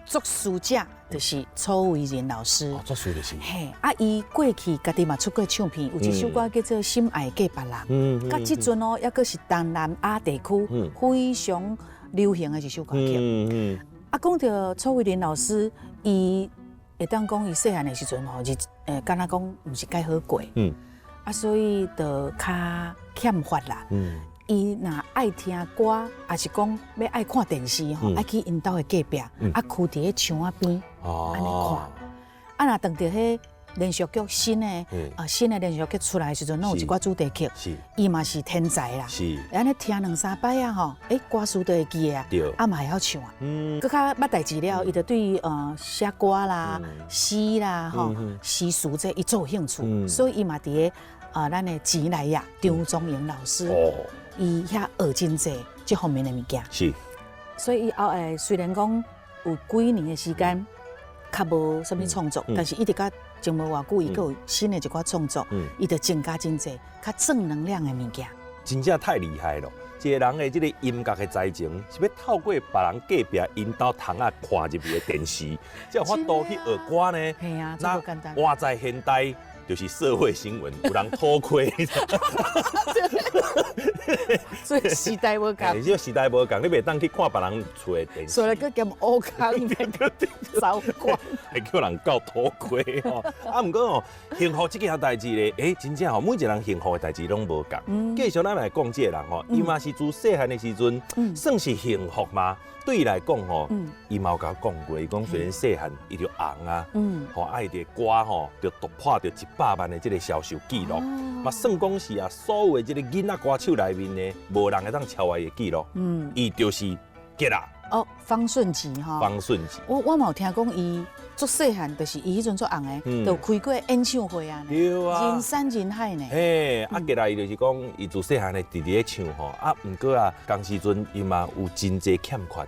作詞者就是楚維仁老師。作詞就是。嘿，啊，伊過去家己嘛出過唱片，有一首歌叫做《心愛過別人》。到這陣哦，猶閣是東南亞地區非常流行的一首歌曲。啊，講著楚維仁老師，伊會當講伊細漢的時陣吼，是敢若講毋是蓋好過。啊，所以就較欠乏啦。伊若愛聽歌，抑是講欲愛看電視吼，愛去𪜶兜的隔壁，啊，囥佇咧牆仔邊，按呢看。啊，若當著彼連續劇新的，啊，新的連續劇出來的時陣，攏有一寡主題曲，伊嘛是天才啦。按呢聽兩三擺啊吼，欸，歌詞都會記得啊，啊嘛會曉唱啊。閣較捌代誌了，伊就對寫歌啦、詩啦、吼詩詞這伊足有興趣，所以伊嘛佇咧啊，咱的錢來亞張宗營老師，伊遐學真濟這方面的物件。所以伊後來雖然講有幾年的時間較無啥物創作，但是一直到前無偌久，伊閣有新的一寡創作，伊就增加真濟較正能量的物件。真正太厲害了！一個人的這個音樂的才情，是欲透過別人隔壁𪜶兜窗仔看入去的電視，才有法度去學歌呢。嘿啊，這無簡單。活在現代就是社會新聞，有人偷窺。所以時代無仝。這個時代無仝，你袂當去看別人厝的電視。所以閣兼烏空走光，會叫人告偷窺吼。啊，毋過吼，幸福這件代誌咧，欸，真正吼，每一個人幸福的代誌攏無仝。繼續咱來講這個人吼，伊嘛是自細漢的時陣，算是幸福嗎？對伊來講吼，伊嘛有共我講過，伊講雖然細漢伊就紅啊，吼啊伊的歌吼就突破著100萬的這個銷售紀錄，嘛算講是啊，所有的這個囡仔歌手內面呢，無人會當超越伊的紀錄。伊就是杰啦。哦，方順吉吼。方順吉。我嘛有聽講伊足細漢，就是伊彼陣足紅的，就開過演唱會啊，對啊，人山人海呢。嘿，啊，杰啦伊就是講，伊自細漢的直直咧唱吼，啊，毋過啊，當時陣伊嘛有真濟欠缺，啊，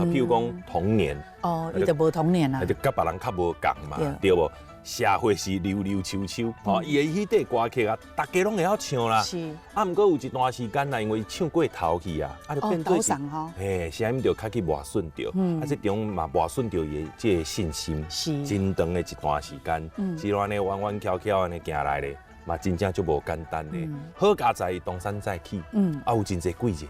譬如講童年。哦，伊就無童年啊。就佮別人較無仝嘛，對無？社會是溜溜秋秋，吼，伊的彼塊歌曲啊，大家攏會曉唱啦。是。啊，毋過有一段時間啦，因為唱過頭去啊，啊就變做是，嘿，聲音就較去磨損著，啊，這種嘛磨損著伊的這個信心。是。真長的一段時間，是按呢彎彎翹翹按呢行來咧，嘛真正足無簡單的。好佳哉伊東山再起，啊有真濟貴人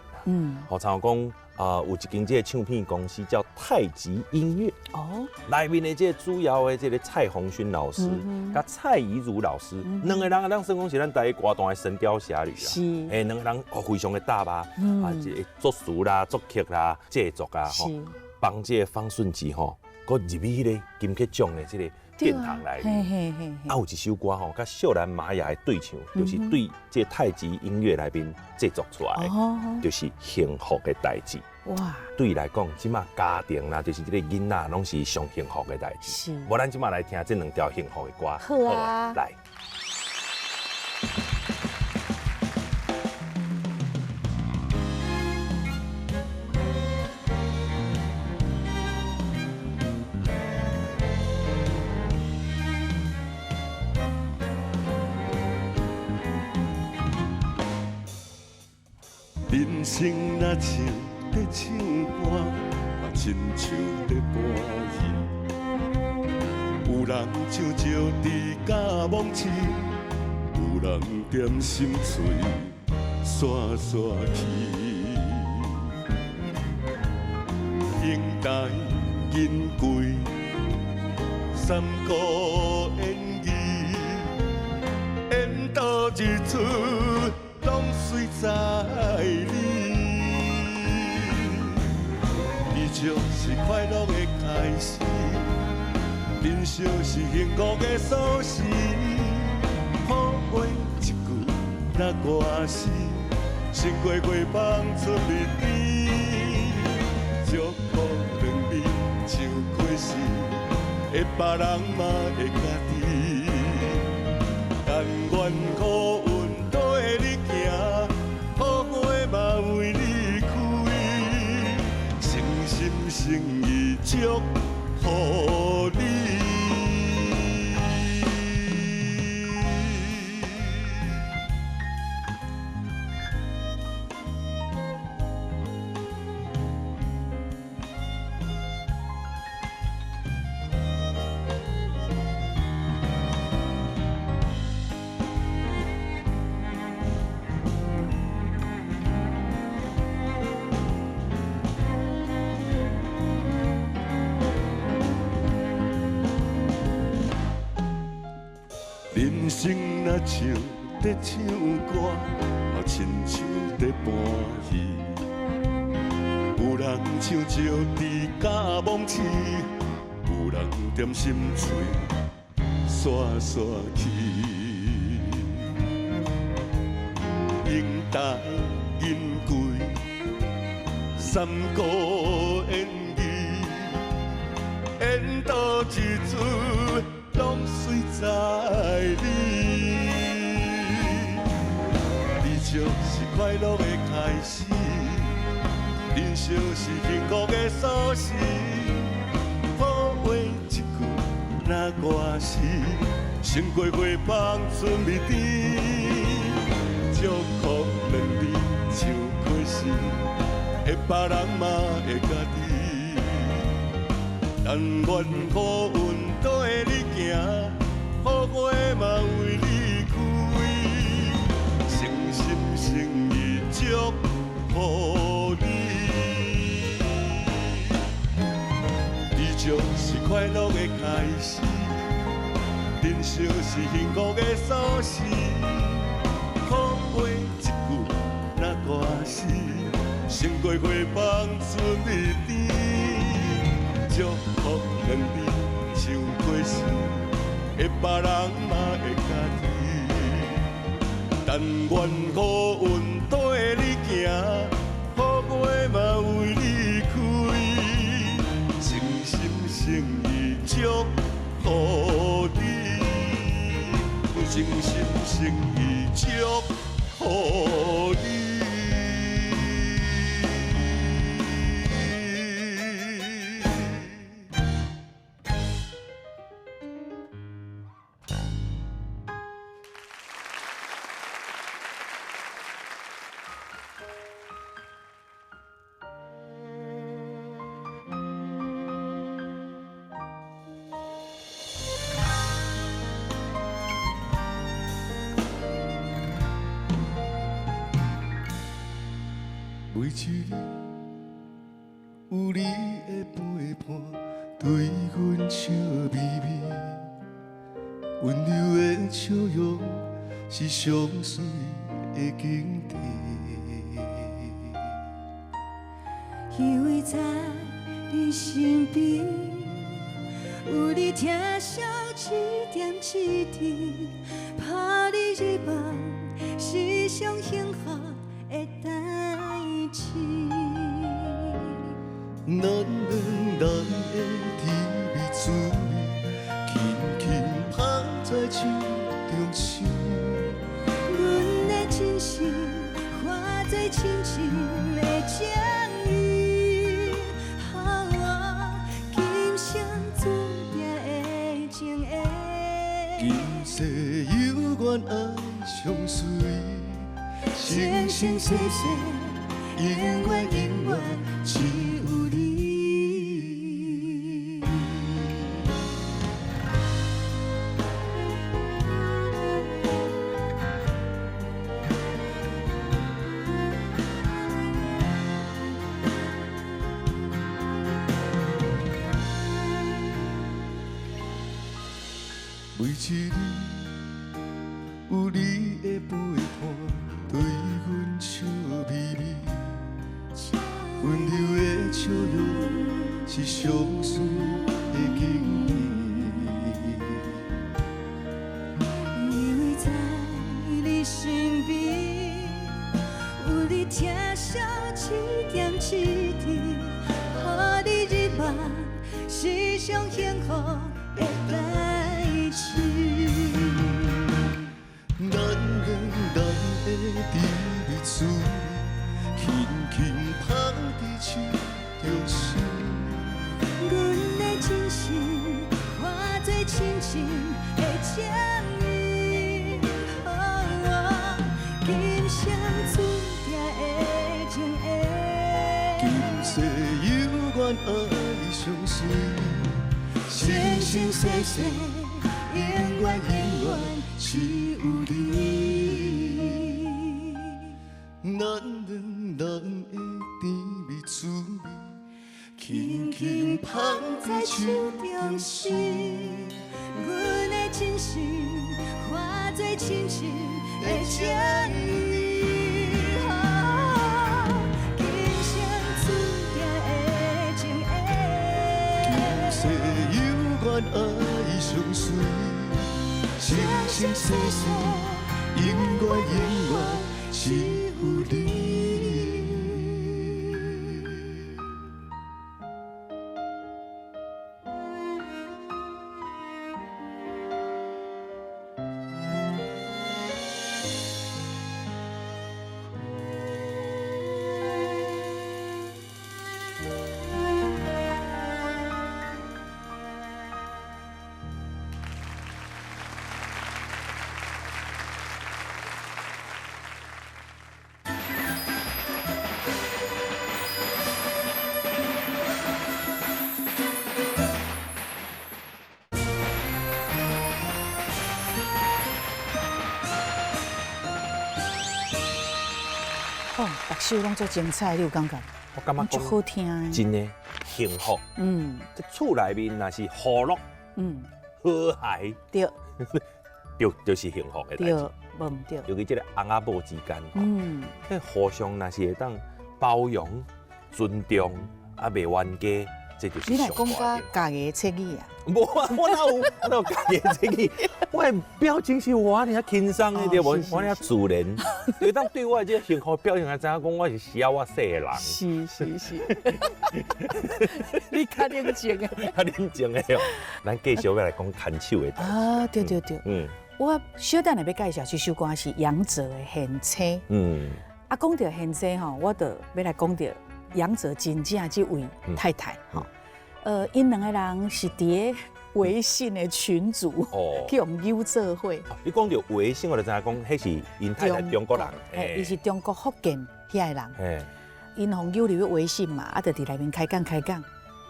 啦，好像講。啊，有一間這個唱片公司叫太極音樂，哦，內面的這個主要的這個蔡鴻勳老師，佮蔡怡如老師，兩個人啊，咱算講是咱台語歌壇的神鵰俠侶啊，是，欸，兩個人哦非常的搭吧，啊，這個作詞啦、作曲啦、製作啊，吼，幫這個方順吉吼，閣入去彼個金曲獎的這個殿堂內面，啊，有一首歌吼，佮秀蘭瑪雅的對唱，就是對這個太極音樂內面製作出來的，就是幸福的代誌。哇！對伊來講，這馬家庭啦，就是這個囡仔，攏是上幸福的代誌。是。無，咱這馬來聽這兩條幸福的歌。好啊。來。人生若像咧唱歌，嘛亲像咧搬戏。有人唱石伫甲摸鼠，有人踮心碎煞煞去。英台银贵，三国演义，倒一出，拢随在你。知足是快乐的开始，珍惜是幸福的锁匙。好话一句若歌诗，胜过花房春蜜甜。祝福两字像开始，的别人嘛会家己。但愿好运跟你行，好花嘛为你开，诚心诚意祝福你。人生若像在唱歌，嘛亲像在搬戏。有人唱石甜甲摸痴，有人踮心碎煞煞去。英台银贵，三国演义，演到一出。拢随在你，知足是快乐的开始，珍惜是幸福的锁匙。好话一句若歌诗，胜过花房春蜜甜。祝福两字像开始，的别人嘛会家己。但愿好运跟你行，好花嘛为你开，诚心诚意祝福你。知足是快乐的开始，珍惜是幸福的锁匙。好话一句若歌诗，胜过花房春蜜甜。祝福两字像开始，的别人嘛会家己。但愿好运跟你行，好花嘛为你开，诚心诚意祝福你，诚心诚意祝福你。每一日有你的陪伴，对阮笑眯眯，温柔的笑容是上水的景致。依偎在你身边，有你疼惜一点一滴，拍你入梦是上幸福的代志。咱两人的甜蜜滋味，轻轻拍在手中心。阮的真心化作深深的情意，今生注定的情缘。今世有缘爱相随，生生世世，永远永远只有你。每一日有你的陪伴，对阮笑眯眯，温柔的笑容是上水的景致。依偎在你身边，有你疼惜一点一滴，予你入梦是上幸福的代志。咱两人的甜蜜滋味，轻轻捧伫手中心。阮的真心化作深深的情意，今生注定的情缘。今世犹原爱相随，生生世世，永远永远只有你。咱两人的甜蜜滋味，轻轻捧在在手手中中心心。，阮的真心化作深深的情意。今生注定的情缘。今世犹原爱相随，生生世世，永远永远只有你。哦，逐首拢足精彩，你有感觉？我感觉足好听的。真的幸福。这厝内面若是和乐、和谐，对，就是幸福的代志。无毋对。尤其这个翁仔某之间，这互相若是会当包容、尊重，啊，袂冤家，这就是你来讲上甲家己的切语啊？无啊，我哪有家己的切语？我的表情是我尔轻松的，对无？我尔自然。对，当对我的这个幸福表情，才知影讲我是需要我细的人。是是是。你较冷静的。较冷静的哦。咱继续要来讲牵手的代志。啊，对对对。我小等下欲介绍这首歌是杨哲的《现车》。啊，讲到现车吼，我就欲来讲到杨哲真正这位太太吼。𪜶两个人是伫个微信的群组，去用揪做伙。你讲到微信，我就知影讲，彼是𪜶太太中国人，伊是中国福建遐个人。𪜶予揪入去微信嘛，啊，就伫内面开讲开讲，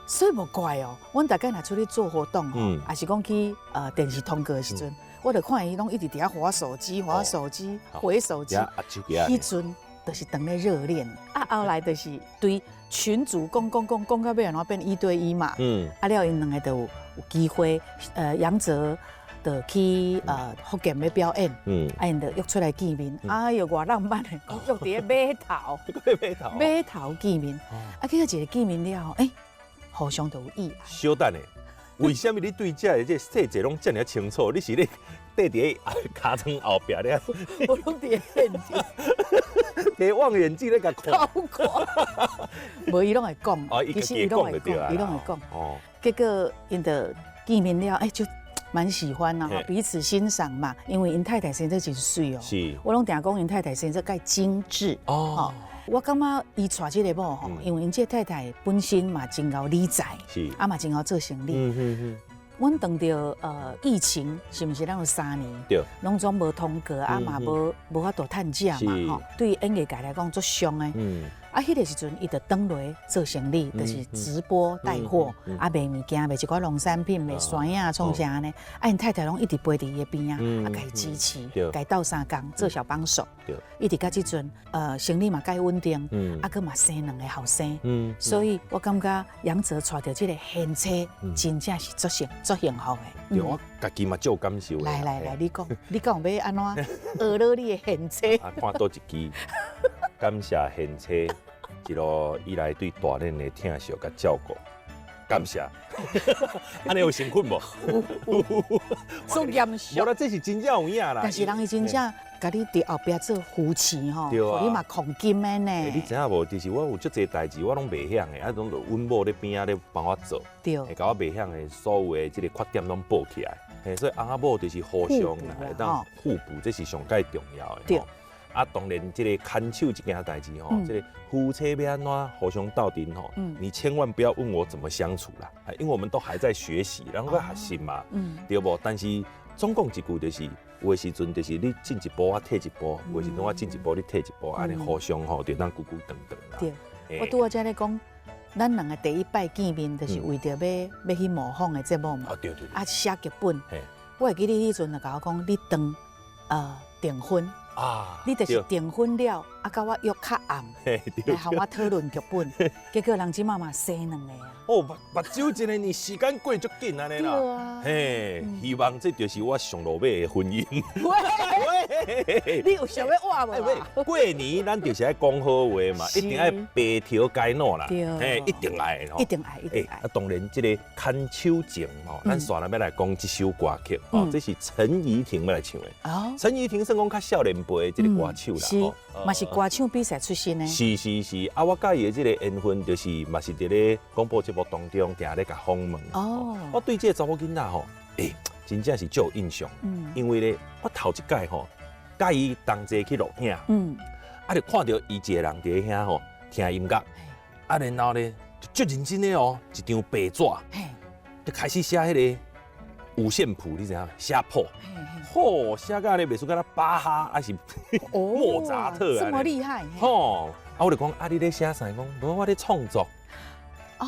所以无怪哦。阮大概若出去做活动吼，抑是讲去电视通告的时阵，我就看伊拢一直伫遐滑手机、滑手机、回手机。彼阵就是当咧热恋，啊，后来就是对群组讲讲讲讲到尾，然后变一对一嘛。啊了，𪜶两个就有机会，杨哲就去福建欲表演，啊，𪜶就约出来见面。哎哟，偌浪漫的，约伫咧码头，码头见面。啊，结果一个见面了后，欸，互相就有意。小等下，为啥物你对这个这细节拢遮尔清楚？你是咧缀伫尻川后壁咧？我拢伫现场，伫望远镜咧共看。偷看。无，伊拢会讲，其实伊拢会讲，伊拢会讲。哦。结果𪜶就见面了，欸，就蛮喜欢啦，彼此欣赏嘛。因为𪜶太太生得真媠哦。是。我拢定讲𪜶太太生得较精致。哦。我感觉伊娶这个某吼，因为𪜶这太太本身嘛真𠢕理财，是。啊嘛真𠢕做生意。阮当著疫情，是毋是咱有3年？对。拢总无通过，啊嘛无法度趁食嘛吼。对演艺界来讲足伤的。啊，彼个时阵，伊就轉來做生理，就是直播帶貨，啊賣物件，賣一寡農產品，賣山仔創啥呢？啊，𪜶太太攏一直陪佇伊的邊仔，啊，共伊支持，共伊鬥相共做小幫手。一直到這陣，生理嘛較穩定，啊，閣嘛生兩個後生，所以我感覺楊哲娶著這个賢妻，真正是足幸足幸福的。對，我家己嘛足有感受。來來來，你講，你講欲按怎學落你的賢妻？啊，看佗一支，感謝賢妻一路以來對大恁的疼惜佮照顧，感謝。按呢有誠懇無？足嚴肅。無啦，這是真正有影啦。但是人伊真正共你佇後壁做扶持吼，予你嘛抗金的呢。你知影無？其實我有足濟代誌，我攏袂曉的，啊，攏阮某咧邊仔咧幫我做，會共我袂曉的所有的這个缺點攏補起來。嘿，所以翁仔某就是互相會當互補，這是上蓋重要的。對。啊，當然，這个牽手這件代誌吼，這个夫妻欲按怎互相鬥陣吼，你千萬不要問我怎麼相處啦，因為我們都還在學習，然後學習嘛，對無？但是總講一句就是，有的時陣就是你進一步，我退一步；有的時陣我進一步，你退一步，按呢互相吼，就當久久長長啦。對，我拄仔才咧講，咱兩个第一擺見面，就是為著欲去模仿的節目嘛。啊，對對。啊，寫劇本。我會記你彼陣就共我講，你當訂婚。啊！你就是訂婚了，啊，佮我約較暗，來予我討論劇本，結果人這馬嘛生兩个啊！哦，目睭一个年時間過足緊按呢啦。對啊。嘿，希望這就是我上路尾的婚姻。喂，你有想欲活無？過年咱就是愛講好話嘛，一定愛白頭偕老啦。對。嘿，一定愛吼。一定愛，一定愛。啊，當然這个牽手情吼，咱煞來欲來講這首歌曲哦，這是陳怡婷欲來唱的。哦。陳怡婷算講較少年輩的這个歌手啦，是，嘛是歌唱比賽出身的。是是是，啊，我佮伊的這个緣分，就是嘛是佇咧廣播節目當中，定咧共訪問。哦。我對這个查某囡仔吼，欸，真正是足有印象。因為咧，我頭一擺吼，佮伊同齊去錄影。啊，就看著伊一个人佇咧遐吼聽音樂。啊，然後咧就足認真的哦，一張白紙，就開始寫彼个五線譜，你知影？寫譜。嚯，寫甲咧袂輸敢若巴哈，還是莫扎特這麼厲害。吼，啊，我就講啊，你咧寫啥？講無，我咧創作。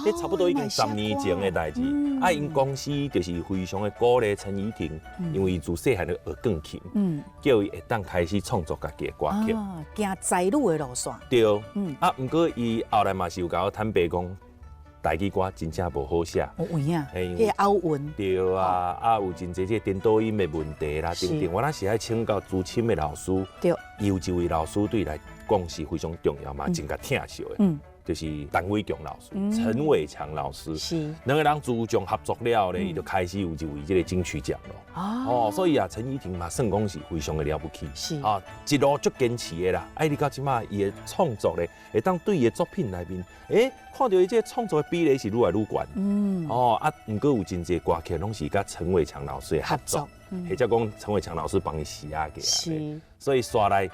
這差不多已經10年前的代誌。啊，𪜶公司就是非常的鼓勵陳怡婷，因為伊自細漢就學鋼琴，叫伊會當開始創作家己的歌曲。行才女的路線。對，啊，毋過伊後來嘛是有共我坦白講，台語歌真正無好寫。有影，彼个拗韻。對啊，啊有真濟這個顛倒音的問題啦，等等。我那是愛請教資深的老師。對。伊有一位老師對伊來講是非常重要嘛，真共疼惜的。就是陳偉強老師，陳偉強老師，是兩個人自從合作了咧，伊就開始有一位這个金曲獎咯。哦，所以啊，陳怡婷嘛算講是非常的了不起。是啊，一路足堅持的啦。啊，你到這馬伊的創作咧，會當對伊的作品內面，欸，看著伊這个創作的比例是愈來愈懸。哦，啊，毋過有真濟歌曲攏是佮陳偉強老師的合作，或者講陳偉強老師幫伊寫的。是，所以煞來。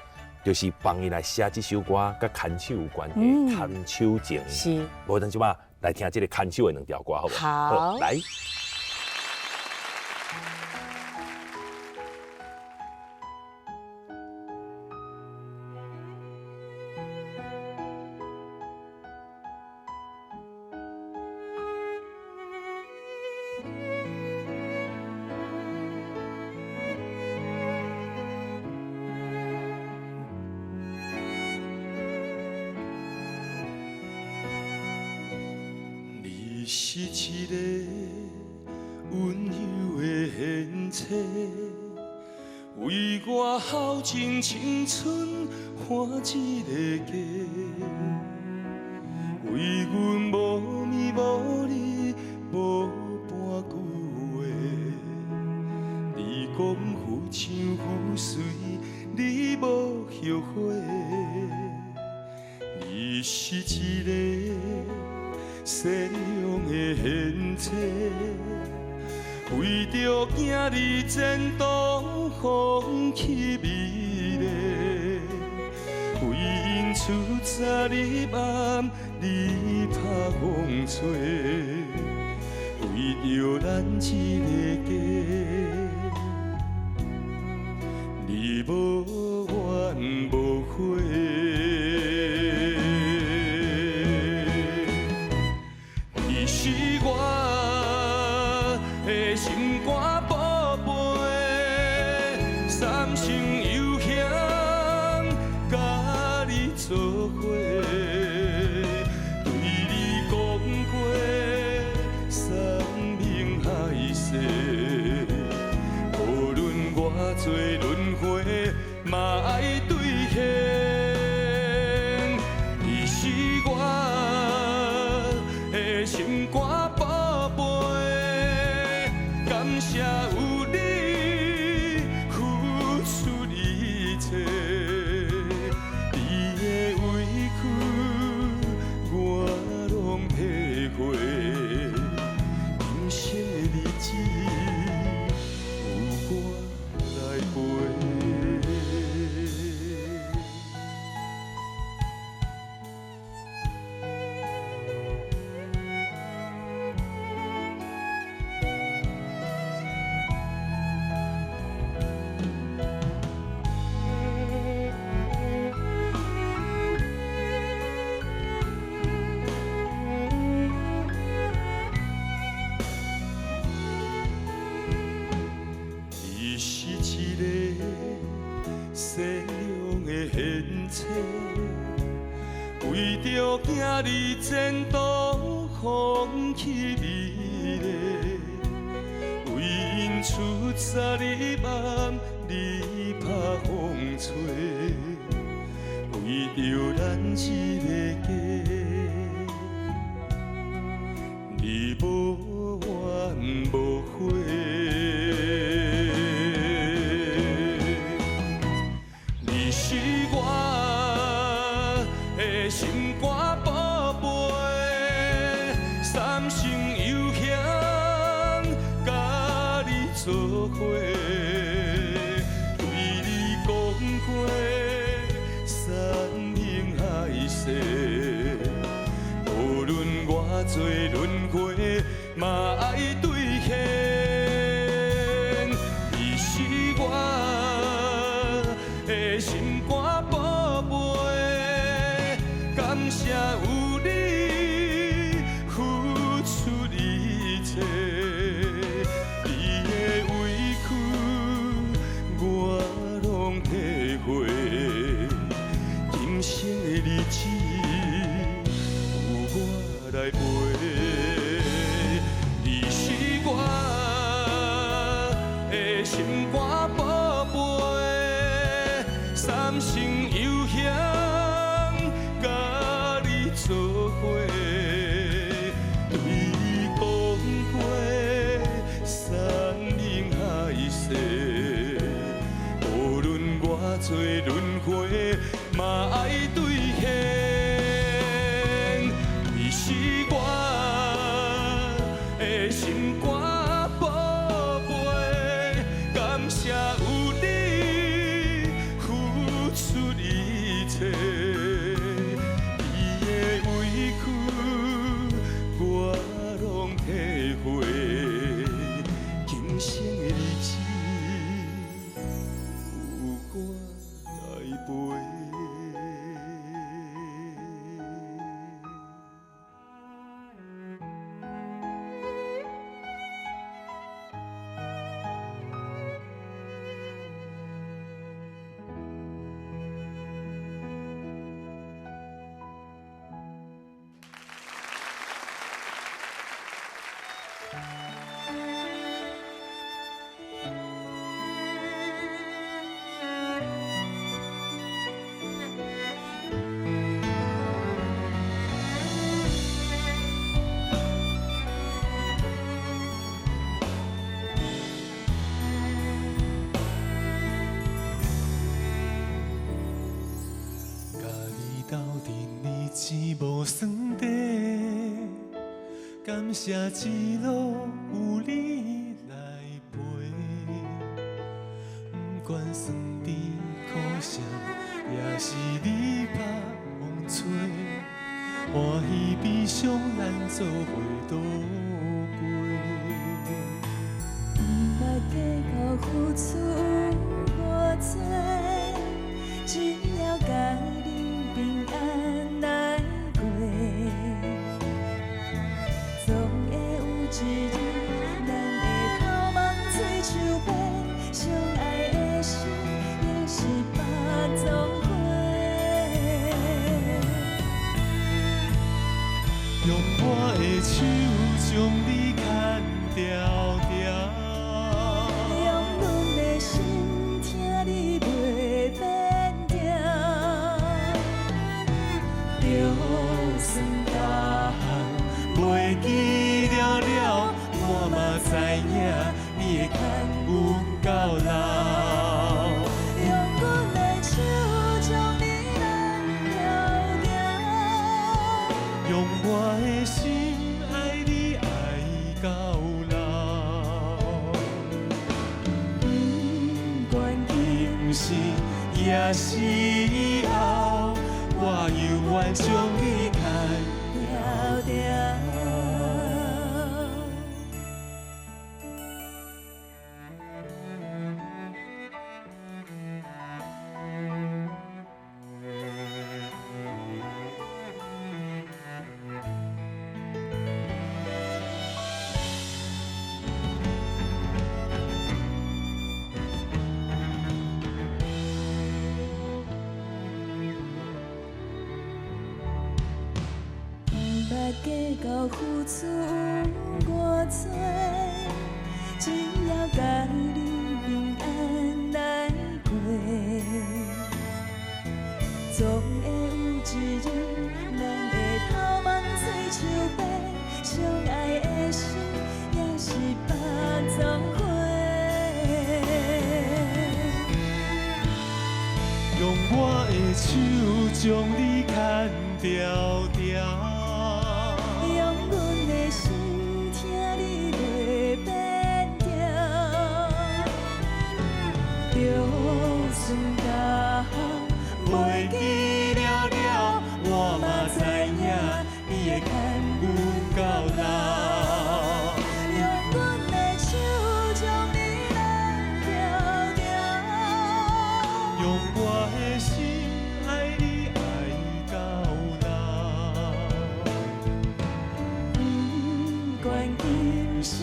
就是幫伊來寫這首歌，佮牽手有關的《牽手情》。是，無等這馬來聽這个牽手的兩條歌，好無？好，來。你是一个溫柔的賢妻，為我耗盡青春換一個家，為阮無眠無日無半句話。你講夫唱婦隨，你無後悔。你是一个善良的賢妻，為著囝兒前途放棄美麗，為𪜶出早入暗，你拍風吹，為著咱這个家，你無怨無悔。善良的献祭，为著囝儿前途放弃美丽，为𪜶出早日晚日拍风吹，为著咱这个家，你无怨无悔。你是我的心肝宝贝，三生有幸佮你做伙，对你讲过山盟海誓，无论偌济轮回，嘛爱兑现。你是我的心肝宝贝，感谢有你付出一切，你的委屈我拢体会，今生的日子有我来陪。你是我的心肝宝贝，三生有幸佮你做伙，对你讲过山盟海誓，无论偌济轮回，嘛爱兑现。你是我的心肝宝贝，感谢有你付出一切，你的委屈我拢体会，今生的日子有我来陪。佮你斗阵日子无算短，感谢一路有你来陪。不管酸甜苦涩，也是你拍风吹，欢喜悲伤咱做伙度过。毋爱计较付出有偌济，只要佮你平安来过，总会有一日，咱会头望水树边，相爱的心也是百种花。用我的手将你牵牢牢，用阮的心疼你袂变调，就算逐项袂记了了，我嘛知影你会牵阮到老。用阮的手将你揽牢牢，用我的心爱你爱到老。不管今生也是以后，我犹原将你牵牢牢。甲计较付出有偌济，只要共你平安来过。总会有一日，咱会头毛喙树白，相爱的心也是腹丛花。用我的手将你牵牢牢，用阮的心疼你袂变调，就算到袂记了了，我嘛知影你会牵阮到老。用阮的手将你揽牢牢，用我的心爱你爱到老。不管今今生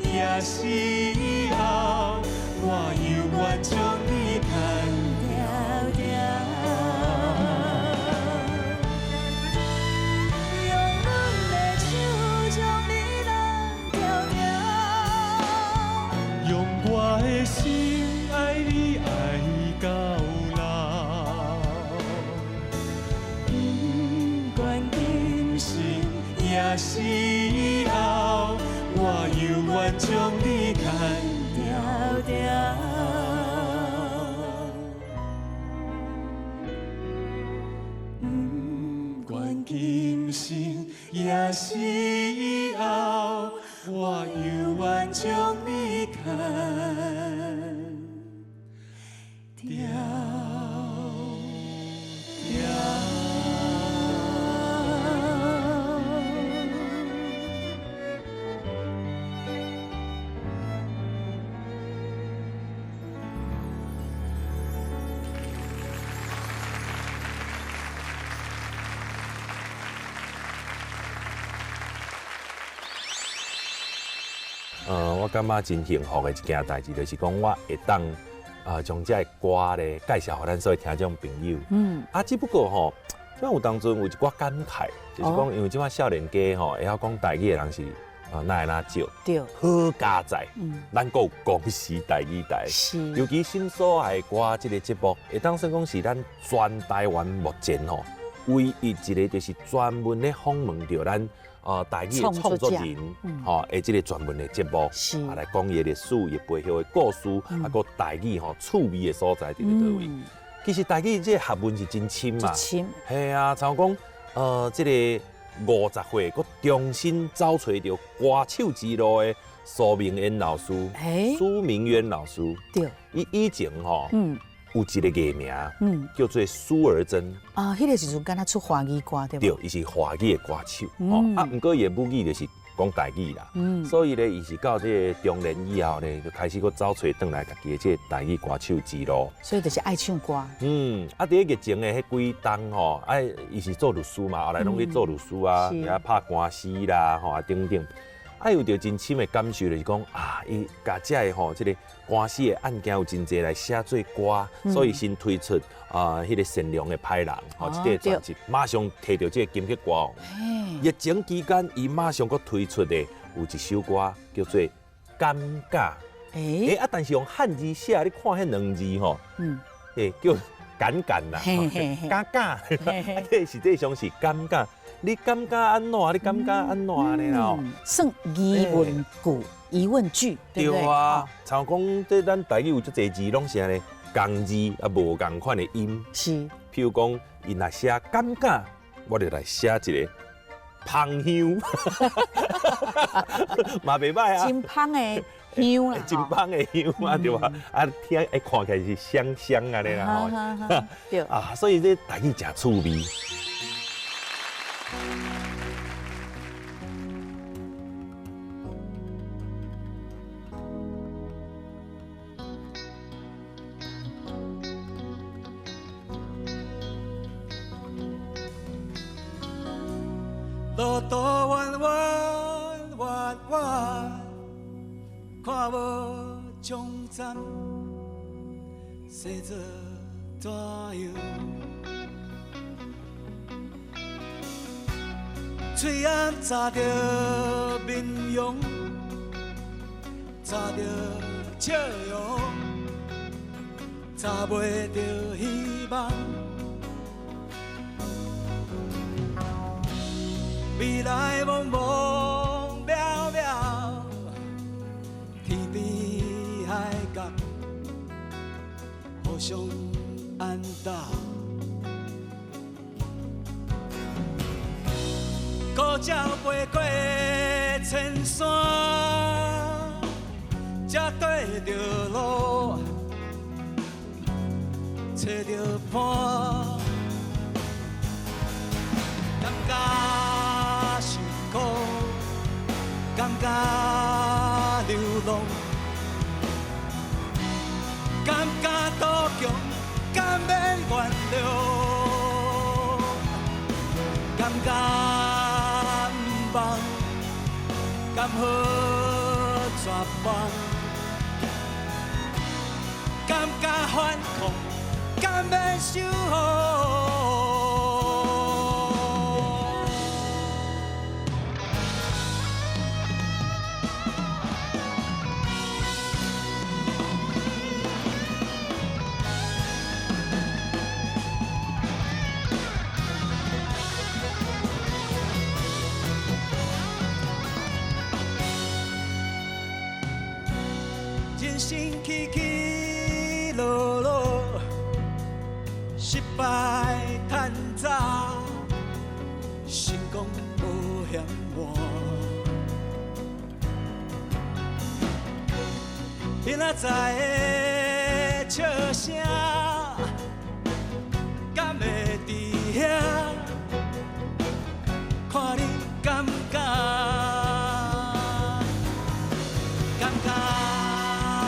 也是以后，我犹原将你牵牢牢。用阮的手将你揽牢牢，用我的心爱你爱到老。不管今今生也是以后，我犹原将你牵牢牢。不管今生也是以后，我犹原将你牵牢牢。我感觉真幸福的一件代志，就是讲我会当将这个歌咧介绍予咱所有听众朋友。啊，只不过吼，这有当阵有一寡感慨，就是讲因为这摆少年家吼，会晓讲台语的人是哪会哪少。好佳哉，咱阁有公视台语台。尤其心所爱的歌这个节目，会当算讲是咱全台湾目前吼唯一一个就是专门咧访问著咱台语的创作人，吼，的这个专门的节目，啊，来讲伊的历史、伊背后的故事，啊，阁台语吼趣味的所在伫咧佗位。其实台语这个学问是真深嘛，深。嘿啊，像讲，这个50岁，阁重新找揣著歌手之路的苏明渊老师，苏明渊老师，伊以前吼，有一个艺名，叫做苏儿珍。啊，彼个时阵敢若出华语歌对无？对，伊是华语的歌手，哦，啊，毋过伊的母语就是讲台语啦，所以咧，伊是到这个中年以后咧，就开始阁走揣转来家己的这个台语歌手之路。所以就是爱唱歌。啊，伫咧疫情的彼几冬吼，啊，伊是做律师嘛，后来拢去做律师啊，也拍官司啦，吼啊等等。啊，有著真深的感受，就是讲啊，伊共这个吼，这个官司的案件有真济来写做歌，所以先推出啊，彼个善良的歹人，吼，这个专辑马上摕著这个金曲歌王。疫情期间，伊马上阁推出的有一首歌叫做《尴尬》。啊，但是用汉字写，你看彼两字吼，叫尴尬啦，尴尬，啊，这实际上是尴尬。你感觉按怎？你感觉按怎呢？吼，算疑问句、疑问句，对不对？对啊，像讲这咱台语有足济字，拢是按呢仝字啊，无仝款的音。是。譬如讲，伊若写感觉，我就来写一个芳香，嘛袂歹啊。真芳的香啦，真芳的香啊，对吧？啊，听哎，看起来是香香按呢啦吼。对。啊，所以这台语诚趣味。路途弯弯弯弯，看无终站，世做怎样？喙仔扎著面容，扎著笑容，扎袂著希望。未來茫茫渺渺，天邊海角，互相按搭。孤鸟飞过青山，才对著路，找著伴。感覺辛苦，感覺流浪，感覺賭強，敢免原諒，感覺毋放，敢好絕望，感覺反抗，敢免守護。人生起起落落，失敗趁早，成功無嫌晚。明仔載的笑聲，敢會佇遐？看你敢不敢？感覺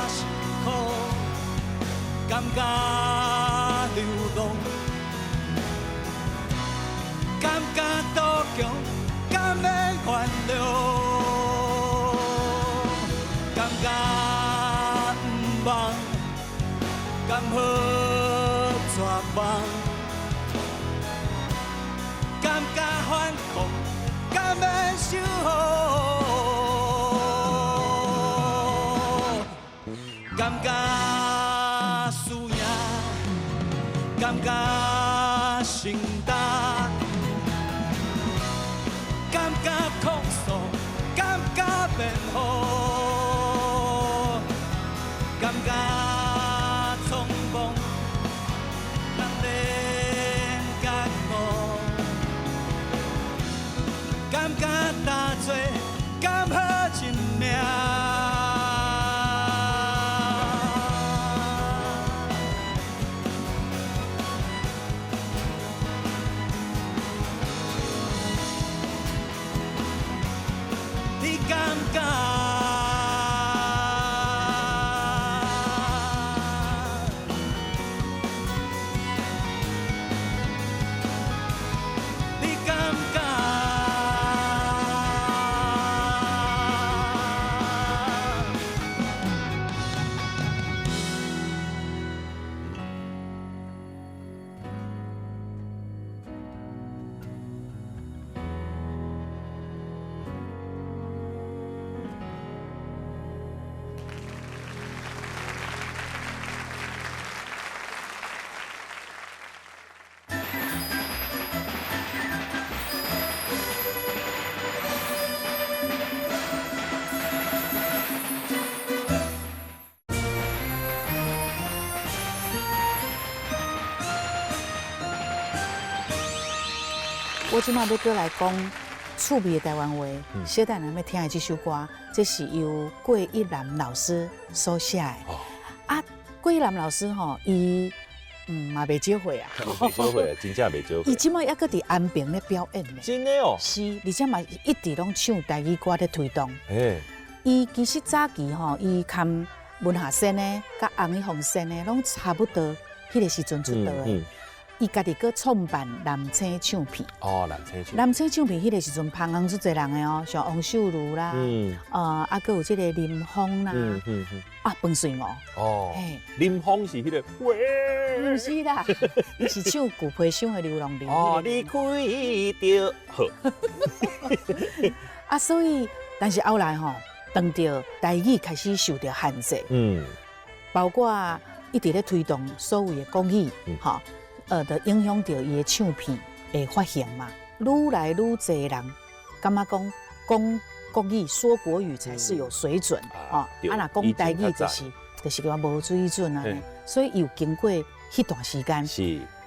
辛苦，感覺流浪，感覺賭強，敢免原諒，感覺毋放，敢好絕望，感覺反抗，敢免守護。感覺輸贏，感覺承擔，感覺控訴，感覺辯護，感覺匆忙，難免覺悟，感覺焦做，敢好認命。你感覺？你感覺？我這馬欲閣來講趣味的台灣話，小等咱欲聽的這首歌，這是由郭一男老師所寫的。啊，郭一男老師吼，伊嘛袂少歲啊，袂少歲，真正袂少歲。伊這馬猶閣佇安平咧表演呢。真的哦。是，而且嘛一直攏唱台語歌咧推動。伊其實早期吼，伊含文夏先的、佮洪一峰先的，攏差不多彼個時陣出道的。伊家己閣創辦南星唱片。哦，南星唱。南星唱片彼个时阵，捧红足濟人的哦，像王秀茹啦，啊，閣有這个林峰啦，啊，彭穗娥。哦。林峰是彼个喂。毋是啦，伊是唱旧皮箱的流浪人。哦，你开著好。啊，所以，但是后来吼，当著台语开始受著限制，包括一直咧推动所谓的国语，吼。就影响著伊的唱片的发行嘛。愈来愈济人感觉讲讲国语、说国语才是有水准，哦。啊，若讲台语就是讲无水准啊。所以伊有经过彼段时间，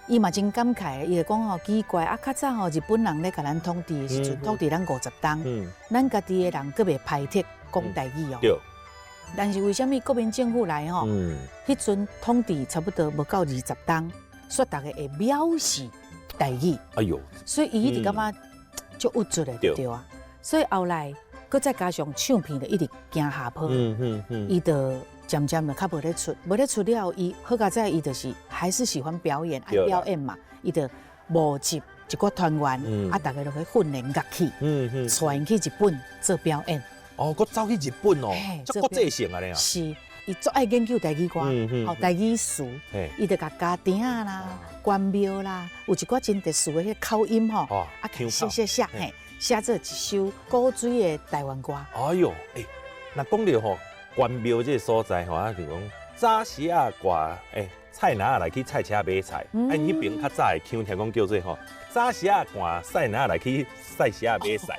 伊嘛真感慨，伊会讲吼奇怪啊，较早吼日本人咧共咱统治的时阵，统治咱50冬，咱家己的人阁袂排斥讲台语哦。但是为啥物国民政府来吼？彼阵统治差不多无够20冬。说大家会藐视台语，哎呦，所以伊一直感觉足郁卒的，对啊。所以后来，阁再加上唱片就一直行下坡，伊就渐渐就较无咧出，无咧出了，伊好佳哉，伊就是还是喜欢表演，爱表演嘛，伊就募集一寡团员，啊，大家就去训练乐器，带𪜶去日本做表演。哦，阁走去日本哦，这国际性啊，是。伊足爱研究台语歌，吼台语词，伊就共家庭啦、关庙啦，有一寡真特殊的彼口音吼，啊写写写，嘿，写做一首古锥的台湾歌。哎哟，欸，若讲著吼关庙这个所在吼，啊就讲早时啊挂，欸，菜篮仔来去菜市仔买菜，啊，𪜶彼边较早的腔听讲叫做吼，早时啊挂菜篮仔来去菜市仔买菜。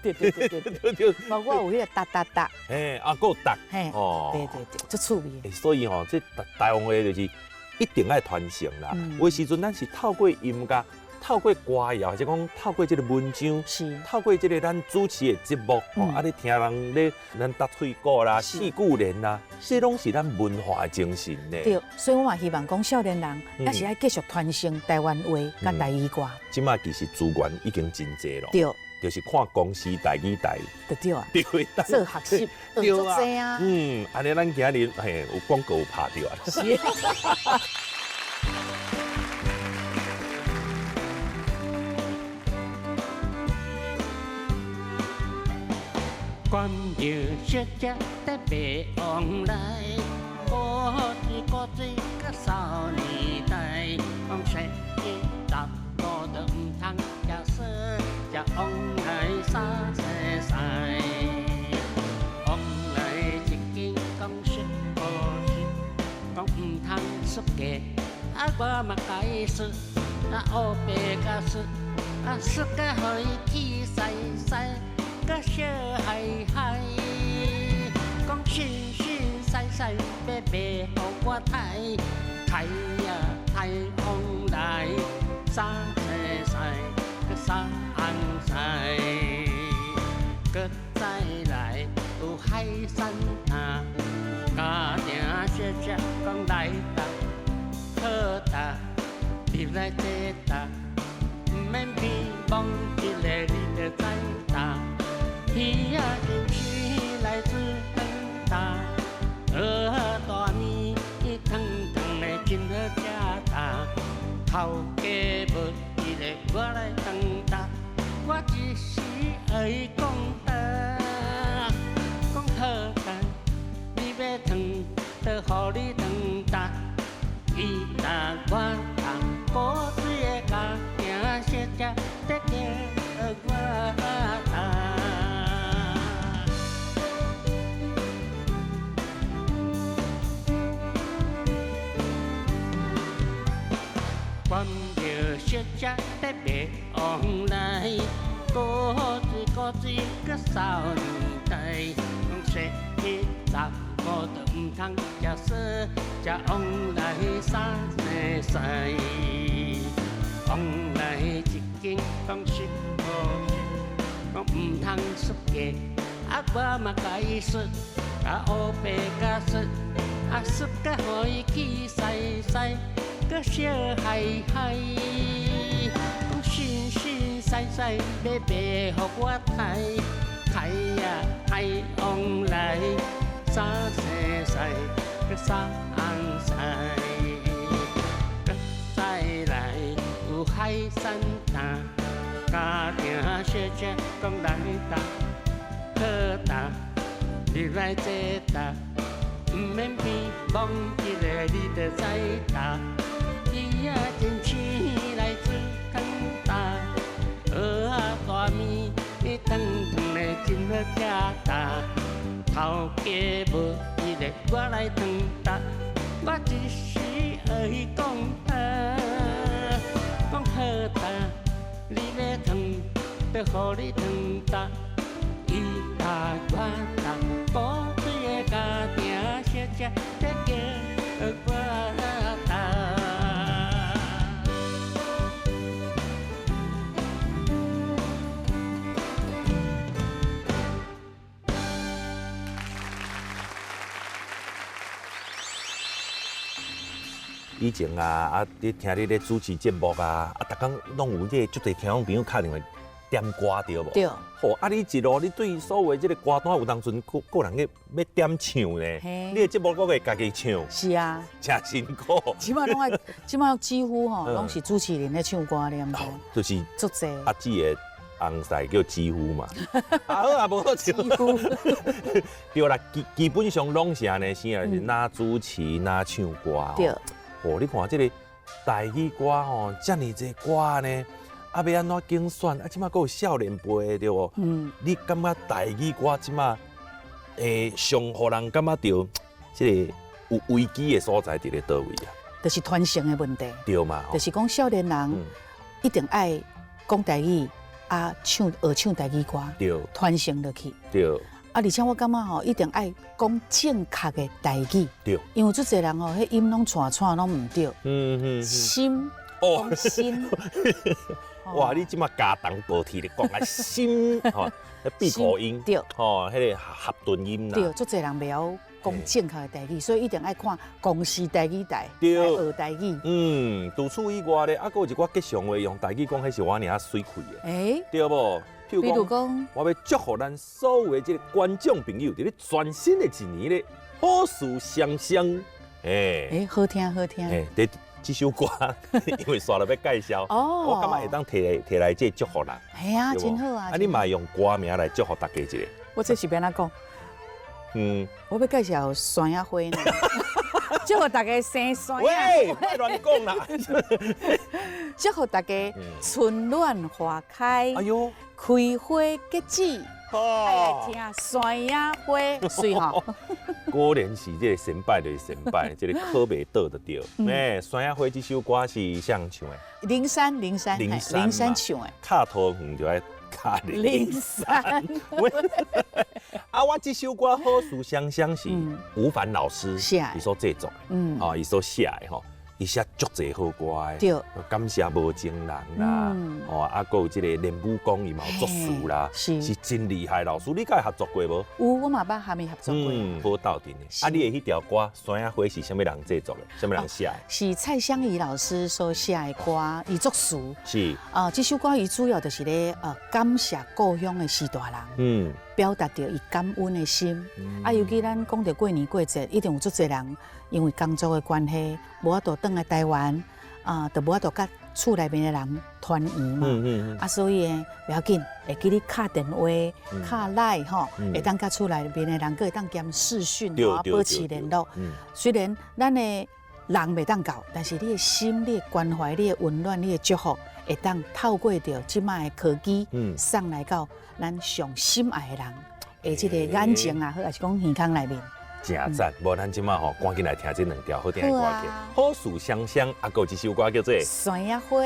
对对对对对对，包括有彼个哒哒哒。嘿，啊，阁有哒。嘿，哦，对对对，足趣味。所以吼，这台湾话就是一定爱传承啦。有时阵咱是透过音乐，透过歌谣，或者讲透过这个文章，透过这个咱主持的节目，吼，啊，你听人咧，咱搭喙鼓啦、四句联啦，这拢是咱文化的精神呢。对，所以我嘛希望讲少年人，也是爱继续传承台湾话佮台语歌。这马其实资源已经真济咯。对，就是看公视台语台。对对啊。对，做学习，对啊。按呢咱今日嘿有广告有拍著啊。是。关庙小姐在白往来，古水古水阁少年代，讲说一十五就毋通食素，食往来三世世。往来一间讲实无实，讲毋通出价，啊我嘛共伊说，啊乌白共说，啊说甲予伊气屎屎。阁笑嗨嗨，讲信信使使欲卖予我刣，刣呀刣往来，三世世阁三世，阁再来有海产摊，家庭小姐讲来搭好搭，入来坐搭，毋免变摸一个你就知搭。鱼仔就是来自长大，蚵仔大面汤汤的真好食哒。头家无伫咧，我来当担，我一时爱讲担，讲好担，你欲汤就予你汤担，伊担我担，古锥的家庭小姐在叫我担。关庙小姐在卖往来，古锥古锥阁少年代，讲说一十五就毋通食素，食往来三世世。往来一间讲实无实，讲毋通出价，啊我嘛共伊说，啊乌白共说，啊说甲予伊气屎屎。阁笑嗨嗨，讲信信使使欲卖予我刣，刣呀刣往来，三世世阁三世，阁再来海产摊，家庭小姐讲来搭，好搭，入来坐搭，毋免变，摸一个你就知搭。鱼仔真青来煮汤搭，蚵仔大面汤汤的真好食搭。头家无伊个，我来汤搭，我一时学伊讲好，讲好搭，你欲汤就予你汤搭，伊搭我搭，古锥的家庭小姐在叫我搭。以前啊，啊，你听你咧主持节目啊，啊，逐工拢有这个足济听众朋友敲电话点歌对无？对。吼，啊，你一路你对所有这个歌单有当阵个个人咧欲点唱呢，你的节目阁会家己唱？是啊。真辛苦。这摆拢爱，这摆几乎吼拢是主持人咧唱歌咧，毋知。就是足济。阿姊的翁婿叫几乎嘛。啊好啊，无好笑。对啦，基本上拢是按呢，是啊，是哪主持哪唱歌。对。哦，你看这个台语歌吼，遮尔济歌呢，啊，欲按怎拣选？啊，这摆阁有少年辈对无？嗯，你感觉台语歌这摆，上予人感觉著这个有危机的所在伫咧佗位啊？就是传承的问题。对嘛？就是讲少年人一定爱讲台语，啊，唱学唱台语歌，对，传承落去。对。啊，而且我感觉吼，一定爱讲正确的台语，对，因为足济人吼，彼音拢串串拢毋对，心哦，心，哇，你这马加重高铁咧讲啊，心吼，闭口音，对，吼，彼个合顿音啦，对，足济人袂晓讲正确的台语，所以一定爱看公视台语台，对，学台语。嗯，除此以外咧，啊，阁有一寡吉祥话用台语讲，彼是我尔仔媠气的，欸，对无？比如讲，我欲祝福咱所有的这个观众朋友，伫咧全新的一年咧，好事双双。欸，欸，好听好听。欸，这首歌，因为煞落欲介绍，哦，我感觉会当提来这祝福人。嘿啊，真好啊！啊，你嘛用歌名来祝福大家一下。我这是欲按怎讲？嗯，我欲介绍山仔花呢，祝福大家生山仔。喂，别乱讲啦！祝福大家春暖花开。哎呦！开花结籽，爱来听山仔花，媠吼。果然是这个先拜就是先拜，这个考袂倒就对。哎，山仔花这首歌是谁唱的？林珊，林珊，林珊唱的。敲桃园就爱敲林珊。啊，我这首歌好事双双是吴凡老师伊所制作的，嗯，哦，伊所写的吼。伊写足济好歌的，对，感谢无情人啦，哦，啊，阁有这个练武功伊嘛有作词啦，是真厉害老师，你佮伊合作过无？有，我嘛捌和伊合作过。嗯，好斗阵的。啊，你的彼条歌《山仔花》是啥物人制作的？啥物人写的？是蔡香怡老师所写的歌，伊作词。是。啊，这首歌伊主要就是咧，感谢故乡的序大人。嗯。表达著伊感恩的心。啊，尤其咱讲著过年过节，一定有足济人因为工作的关系，无法度转来台湾，啊，就无法度佮厝内面的人团圆嘛。啊，所以呢，袂要紧，会记你敲电话、敲 LINE 吼，会当佮厝内面的人，阁会当兼视讯，保持联络。虽然咱的人袂当到，但是你的心、你的关怀、你的温暖、你的祝福，会当透过著这摆的科技，送来到咱上心爱的人的这个眼睛也好，还是讲耳孔内面。真赞！无咱这摆吼，赶紧来听这两条好听的歌曲，好事双双，啊，阁有一首歌叫做《山仔花》。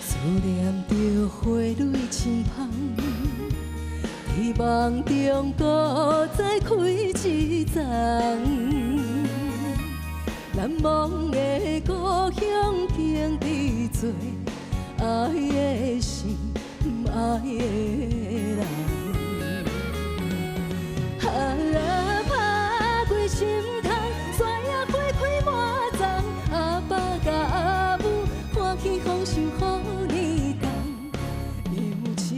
思念著花蕊深芳，伫梦中阁再开一丛。难忘的故乡景致多，爱的心，不爱愛的人。啊，拍開心窗，山野花開滿叢，阿爸佮阿母歡喜豐收予你重，尤其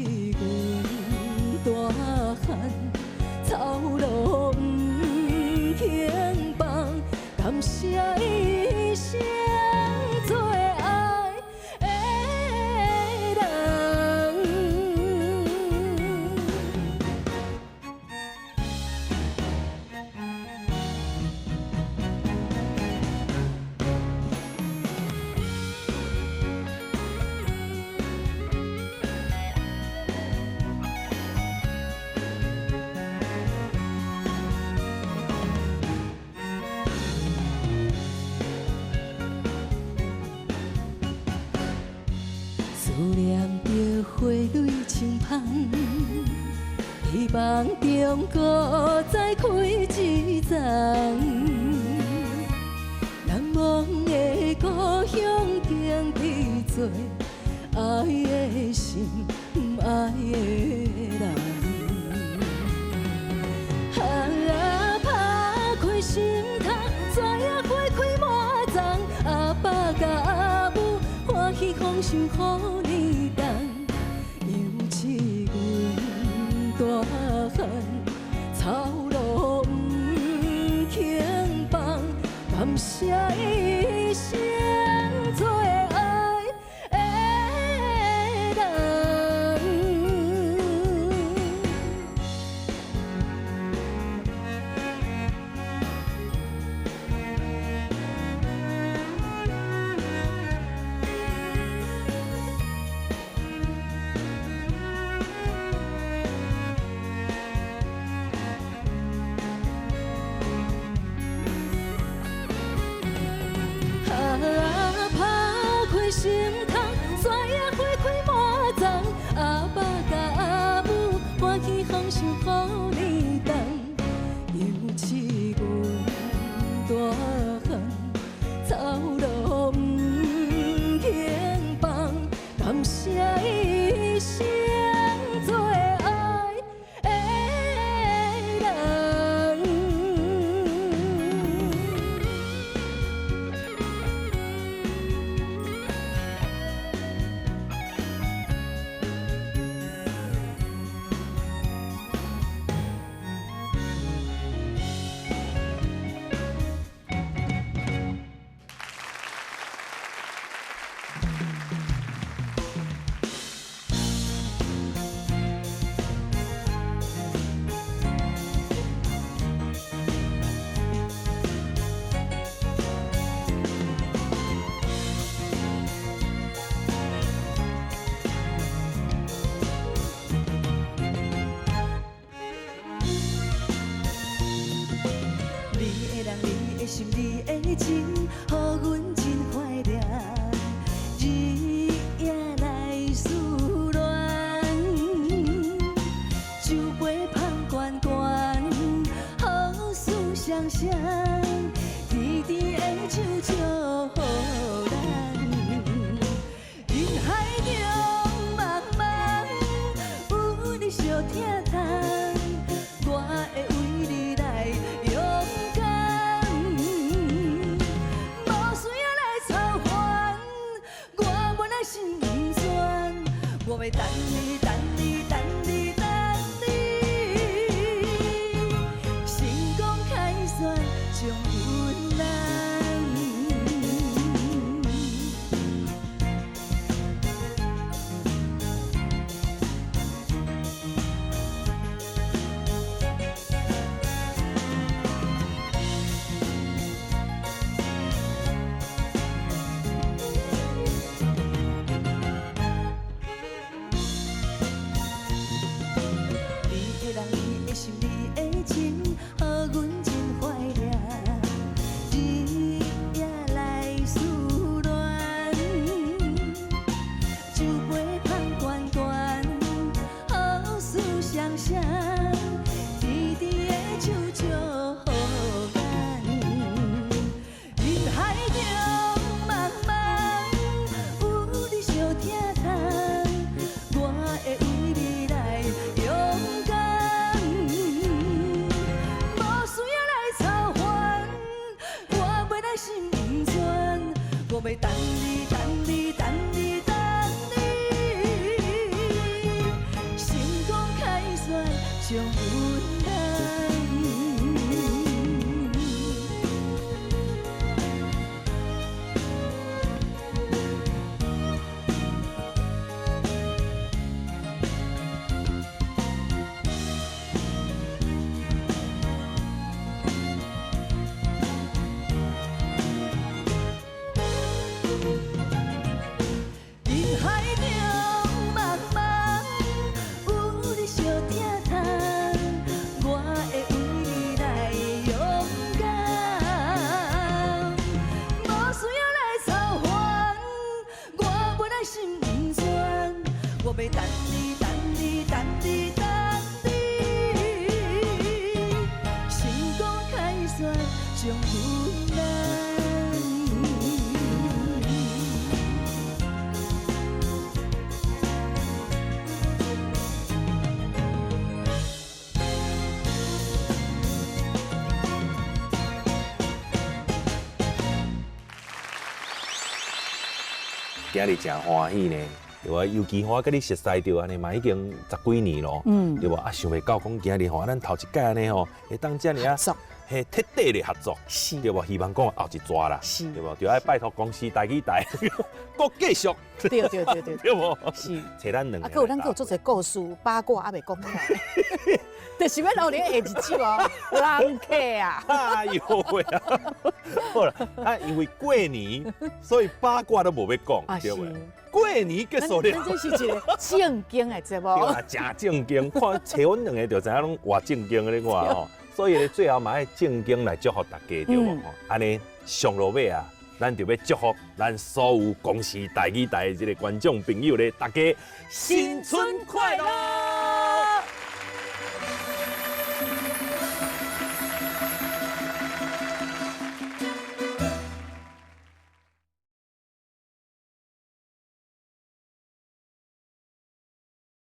阮大漢，操勞毋肯放，感謝伊生最愛的人。思念著花蕊青芳，希望中閣再開一叢。難忘的故鄉景，伫做愛的心，愛的人。啊，拍開心窗，山野花開滿叢，阿爸佮阿母歡喜豐收予你重，尤其阮大漢，操勞毋肯放，感謝伊生最愛的人。啊，拍開心窗，山野花開滿叢，阿爸佮阿母歡喜豐收予你重，尤其阮大漢，操勞毋肯放，感謝伊生最愛的人。你的人，你的心，你的情，予阮真懷念。日夜來思戀，酒杯香懸懸，好事雙雙，甜甜的酒祝咱。人海中茫茫，有你相疼痛，我會為你來勇敢。無需要來操煩，我本來心酸，我欲等你，等你，等你，等你，成功凱旋將阮難。你的人，你的心，你的情，予阮真懷念。日夜來思戀，酒杯香懸懸，好事雙雙，甜甜的酒祝咱。人海中茫茫，有你相疼痛，我會為等你等你，成功凯旋终有来。今日真歡喜呢，對無？尤其我佮你熟似著按呢嘛，已經十幾年咯，對無？啊，想袂到講今日吼，咱頭一擺按呢吼，會當遮爾啊，嘿，徹底的合作，對無？希望講後一逝啦，對無？就愛拜託公視台語台，閣繼續，對對對對，對無？是，揣咱兩個，啊，閣有咱閣有足濟故事八卦猶未講了，就是欲留咧下一集哦，人客啊！哎呦喂啊！好啦，啊，因為過年，所以八卦都無欲講，對無？過年結束了，咱這是一個正經的節目，對啊，誠正經，看揣阮兩個就知影攏偌正經的，你看吼。所以咧，最後嘛愛正經來祝福大家，對無？按呢上落尾啊，咱就欲祝福咱所有公視台語台的這個觀眾朋友咧，大家新春快樂！